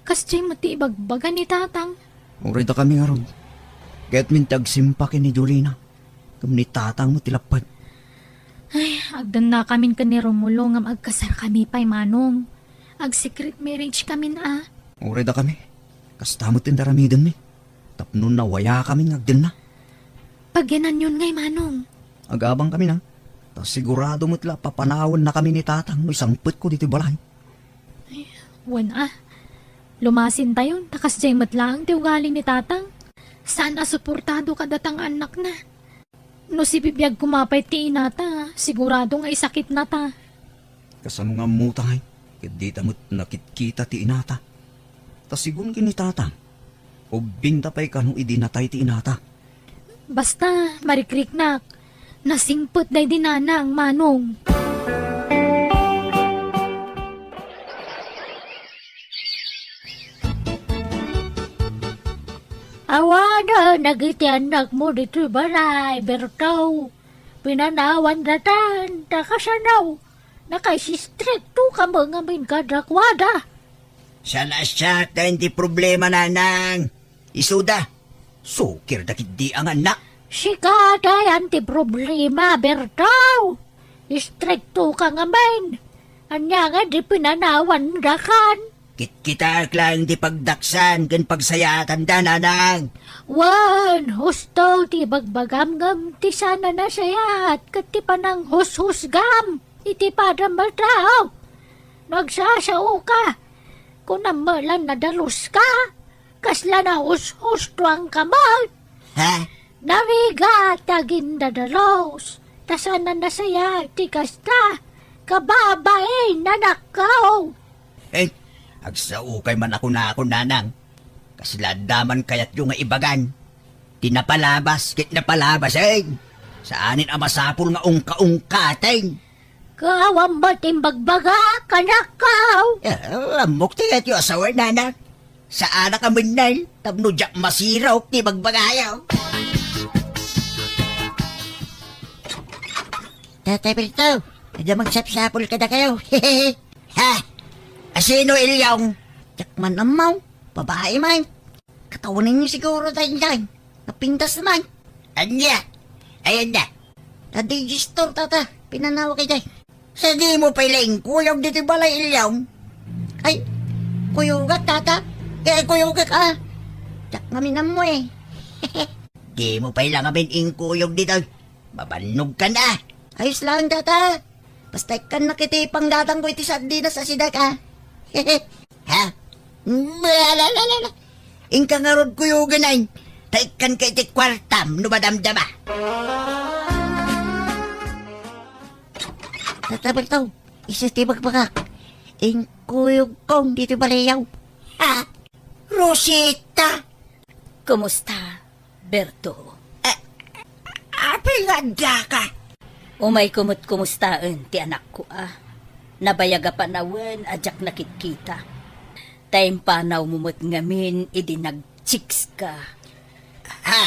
kasdiay met ti ibagbaga ni Tatang. Uray dakami ngarud. Kayatmin ti agsimpa ken ni Jolina. Ngem ni Tatang met ti lapped. Ay, agdennakamin ken ni Romulo ngem agkasarkami pay, Manong. Ag-secret marriage kamin a. Uray dakami. Kasta met ti aramidenmi. Tapno nawayakamin nga agdenna. Pagyananyon ngay, Manong. Agabangkamin a. Ta sigurado met la papanawennakami ni Tatang no isangpetko ditoy balay. Wen a. Lumasintayon, ta kasdiay met laeng ti ugali ni Tatang. Saan a suportado kadata nga annakna. No sibibiag koma pay ti inata, sigurado nga isakitnata. Kasano nga ammota ngay, ket dita met nakitkita ti inata? Ta sigun ken ni Tatang, ubbingta pay kano idi natay ti inata. Basta, marikriknak, nasingpet daydi nanang, Manong. Awanen dagiti annakmo ditoy balay, Berto. Pinanawan datan, ta kasano? Nakaistrikto ka met ngamin kadakuada. Saan a siak ti problema, nanang. Isuda, sukirda ketdi a nga annak. Sika dayan ti problema, Berto. Istrikto ka ngamin. Ania nga di pinanawan dakan? Kitkitaek laeng ti pagdaksan ken pagsayaatanda, nanang. Wen, husto ti ibagbagam ngem ti saan a nasayaat ket ti pananghushusgam iti padam a tao. No agsasaoka, kunam met la nadaluska, kasla nahushustoanka met. Ha? Narigat ti agindadalus, ta saan a nasayaat ti kasta, kababain, anakko. Eh, agsaokay man a kunakon, nanang. Kasla adda man kayatyo nga ibagan. Ti napalabas ket napalabas, eh. Saanen a masapul nga ungka-ungkaten. Kaawan met imbagbaga, anakko. Eh, ammok ti kayatyo a sawen, nanang. Saanak a mennel, tapno diak masirok ti ibagbagayo. Tatay Berto, adda magsapsapul kadakayo. Ha? Asino, Ilyong? Diak man ammo. Babae man. Katawanenyo siguro daydiay. Napintas man. Ania? Ayan na. Tadi gistor, tata. Pinanaw kay day. Sa di mo pay la inkuyog ditoy balay, Ilyong? Ay, kuyogak, tata. Eh, kuyogak, ah. Diak ngamin ammo, eh. Di mo pay la ngamin inkuyog ditoy. Mabannog ka na. Ayos lang, tata. Basta ikkan na kiti panggatangko iti sardinas a sidak, ah. Ha? Bala, la, la, la. Inka ngarud kuyogan ay. Ta ikkan ka iti kuartam no madamdama. Tata Berto, isu ti bagbagak. Inkuyog kong ditoy baliyaw. Ha? Rosita? Kumusta, Berto? A-, apay nga addaka? Umayko met kumustaen ti anakko a. Nabayag a panawen a diak nakitkita. Ta impanawmo met ngamin idi nagchikska. Ha?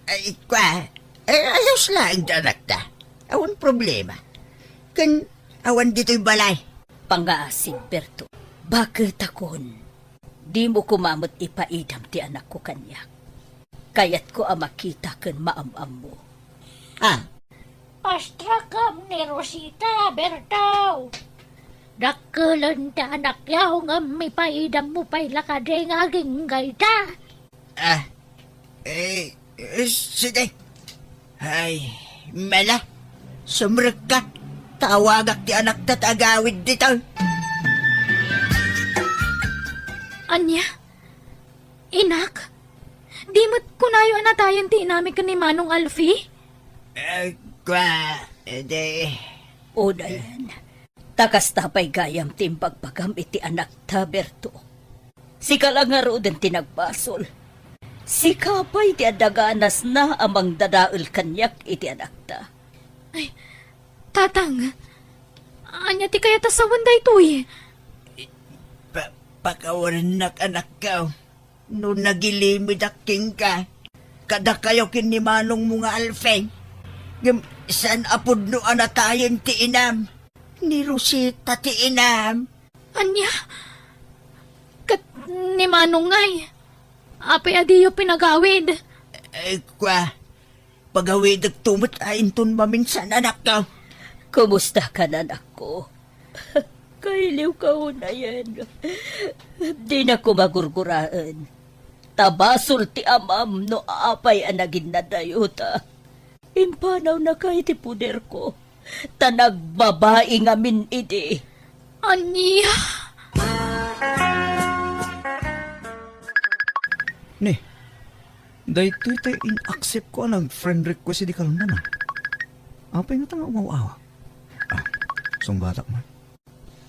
Ay, kwa, eh, ayos laeng ti anakta. Awan problema. Ken awan ditoy balay. Pangngaasim, Berto. Baketakon. Dimo koma met ipaidam ti anakko kaniak. Kayatko a makita ken maam-ammo. Ha? Pastrakam ni Rosita, Berto. Dakkelen ti anakyo ngem ipaidammo pay la kadi nga agingga ita. Ah, eh, eh, sige. Ay, mala, sumrekka. Tawagak ti anakta ta agawid dita. Ania? Inak? Di met kunayo a natayen ti inami ken ni Manong Alfie? Eh, kwa, edi. O, Dayan. Ta kasta pay gayam ti imbagbagam iti anakta, Berto. Sika la ngaruden ti nagbasol. Sika pay ti adda ganasna a mangdadael kaniak iti anakta. Ay, Tatang, ania ti kayat a sawen daytoy? Pa-, pakawanennak, anakko. No nagilimedak kenka, kadakayo ken ni manongmo nga Alfie. Ngem saan a pudno a natayen ti inam. Ni Rosita ti inam. Ania? Ket ni Manong ngay? Apay a diyo pinagawid? Ay, kua, pagawidekto met a inton maminsan, anakko. Kumusta ka, anakko? Kailiwka unayen. Dinak koma gurguraen. Ta basol ti amam no apay a naginnadayo ta impanawnaka iti poderko. Ta nagbabai ngamin idi. Ania? Ni, daytoy tay in-accept ko a nag-friend request idi kalunana. Apay ngata nga umaw-awak? Ah, sungbatak man.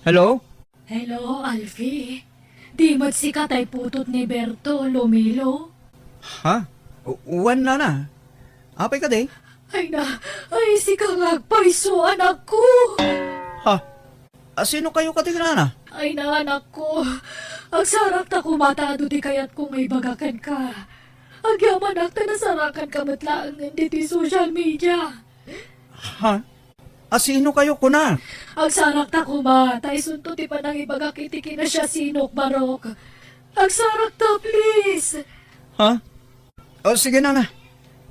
Hello? Hello, Alfie. Di met sika tay putod ni Berto, Lumilo? Ha? U-, wen, nana. Apay kadi? Ay na, ay, sika nga agpayso, anakko. Ha? A, sino kayo kadi, nana? Ay na, anakko. Agsarakta koma ta adu ti kayatko nga ibaga kenka. Agyamanak ta nasarakanka met laengen ditoy social media. Ha? A, sino kayo, kuna? Agsarakta koma, ta isunto ti panangibagak iti kinasiasinok, Barok. Agsarakta, please. Ha? O, sige, nana.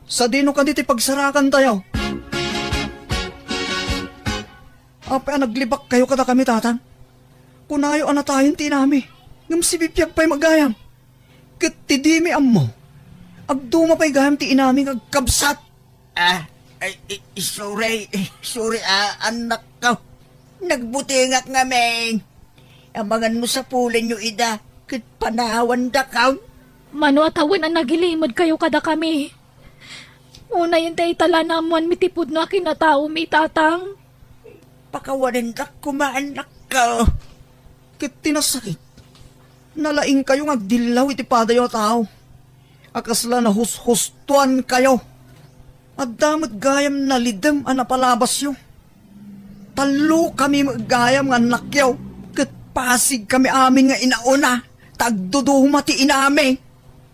Sadino kadi ti pagsarakantayo? Apay a naglibak kayo kadakami, tatang? Kunayo a natayen ti inami, ngem sibibiag pay met gayam. Ket ti dimi ammo, agduma pay gayam ti inami nga agkabsat. Ah, ay, i-, i-, sorry, sorry, ah, anakko. Nagbutengak ngamin. Amangan no sapulenyo ida, ket panawandakon. Mano a tawen a nagilimed kayo kadakami? Unayen ta itala na ammoanmi ti pudno a kinataomi, tatang. Pakawanendak koma, anakko. Ket ti nasakit, nalaingkayo nga agdillaw iti padayo a tao a kasla nahushustoankayo. Adda met gayam nalidem a napalabasyo. Tallokami met gayam nga annakyo, ket pasigkami amin nga inauna, ta agduduma ti inami.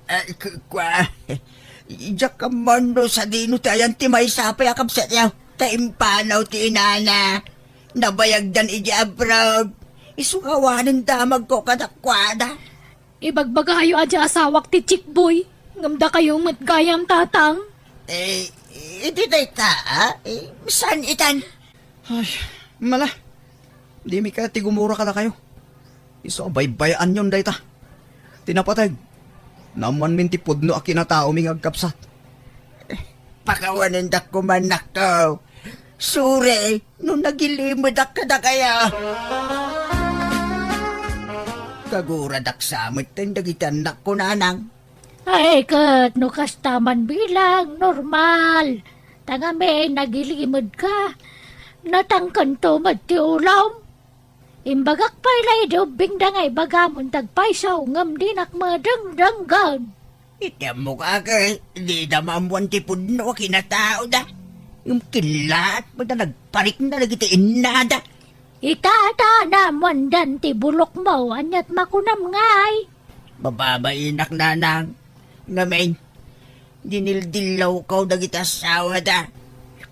Ay, ku-, kua, diak ammo no sadino ti ayan ti maysa pay a kabsatyo, ta impanaw ti inana. Nabayagdan idiay abroad. Isu nga awanen damagko kadakuada. Ibagbagayo a di asawak ti Chickboy, ngem dakayo met gayam, tatang. Eh, iti dayta, ah? Eh, saan itan? Ay, mala. Dimi kayat ti gumura kadakayo. Isu a baybay-anyon dayta. Ti napateg, naammoanmin ti pudno a kinataomi nga agkabsat. Pakawanendak koma, anakko. Sorry no nagilimedak kadakayo. Kaguradak sa met dagiti annakko, nanang. Ay, ket no kasta man bilang, normal. Ta ngamin, nagilimedka. Natangkento met ti ulom. Imbagak pay la idi ubbingda nga ibagam ti agpayso ngem dinak madengdenggen. Iti ammok, ake, dida maammoan ti pudno a kinataoda. Ngem kellaat met a nagparikna dagiti innada. Ita, ta, naammoandan ti bulokmo, aniat makunam ngay? Mababainak, nanang. Ngamin, dinildillawko dagiti asawada.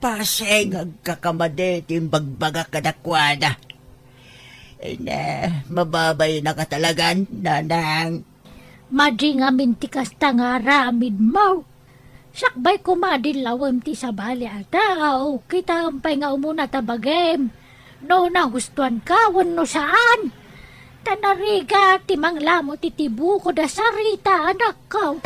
Pasen nga agkakamadi ti imbagbagak kadakuada. Ay na, mababainak a talagan, nanang. Madi ngamin ti kasta nga aramidmo. Sakbay koma dillawem ti sabali a tao, kitaem pay nga umuna ta bagim no nahustoanka wenno saan. Ta narigat ti manglamut iti bukod a sarita, anakko.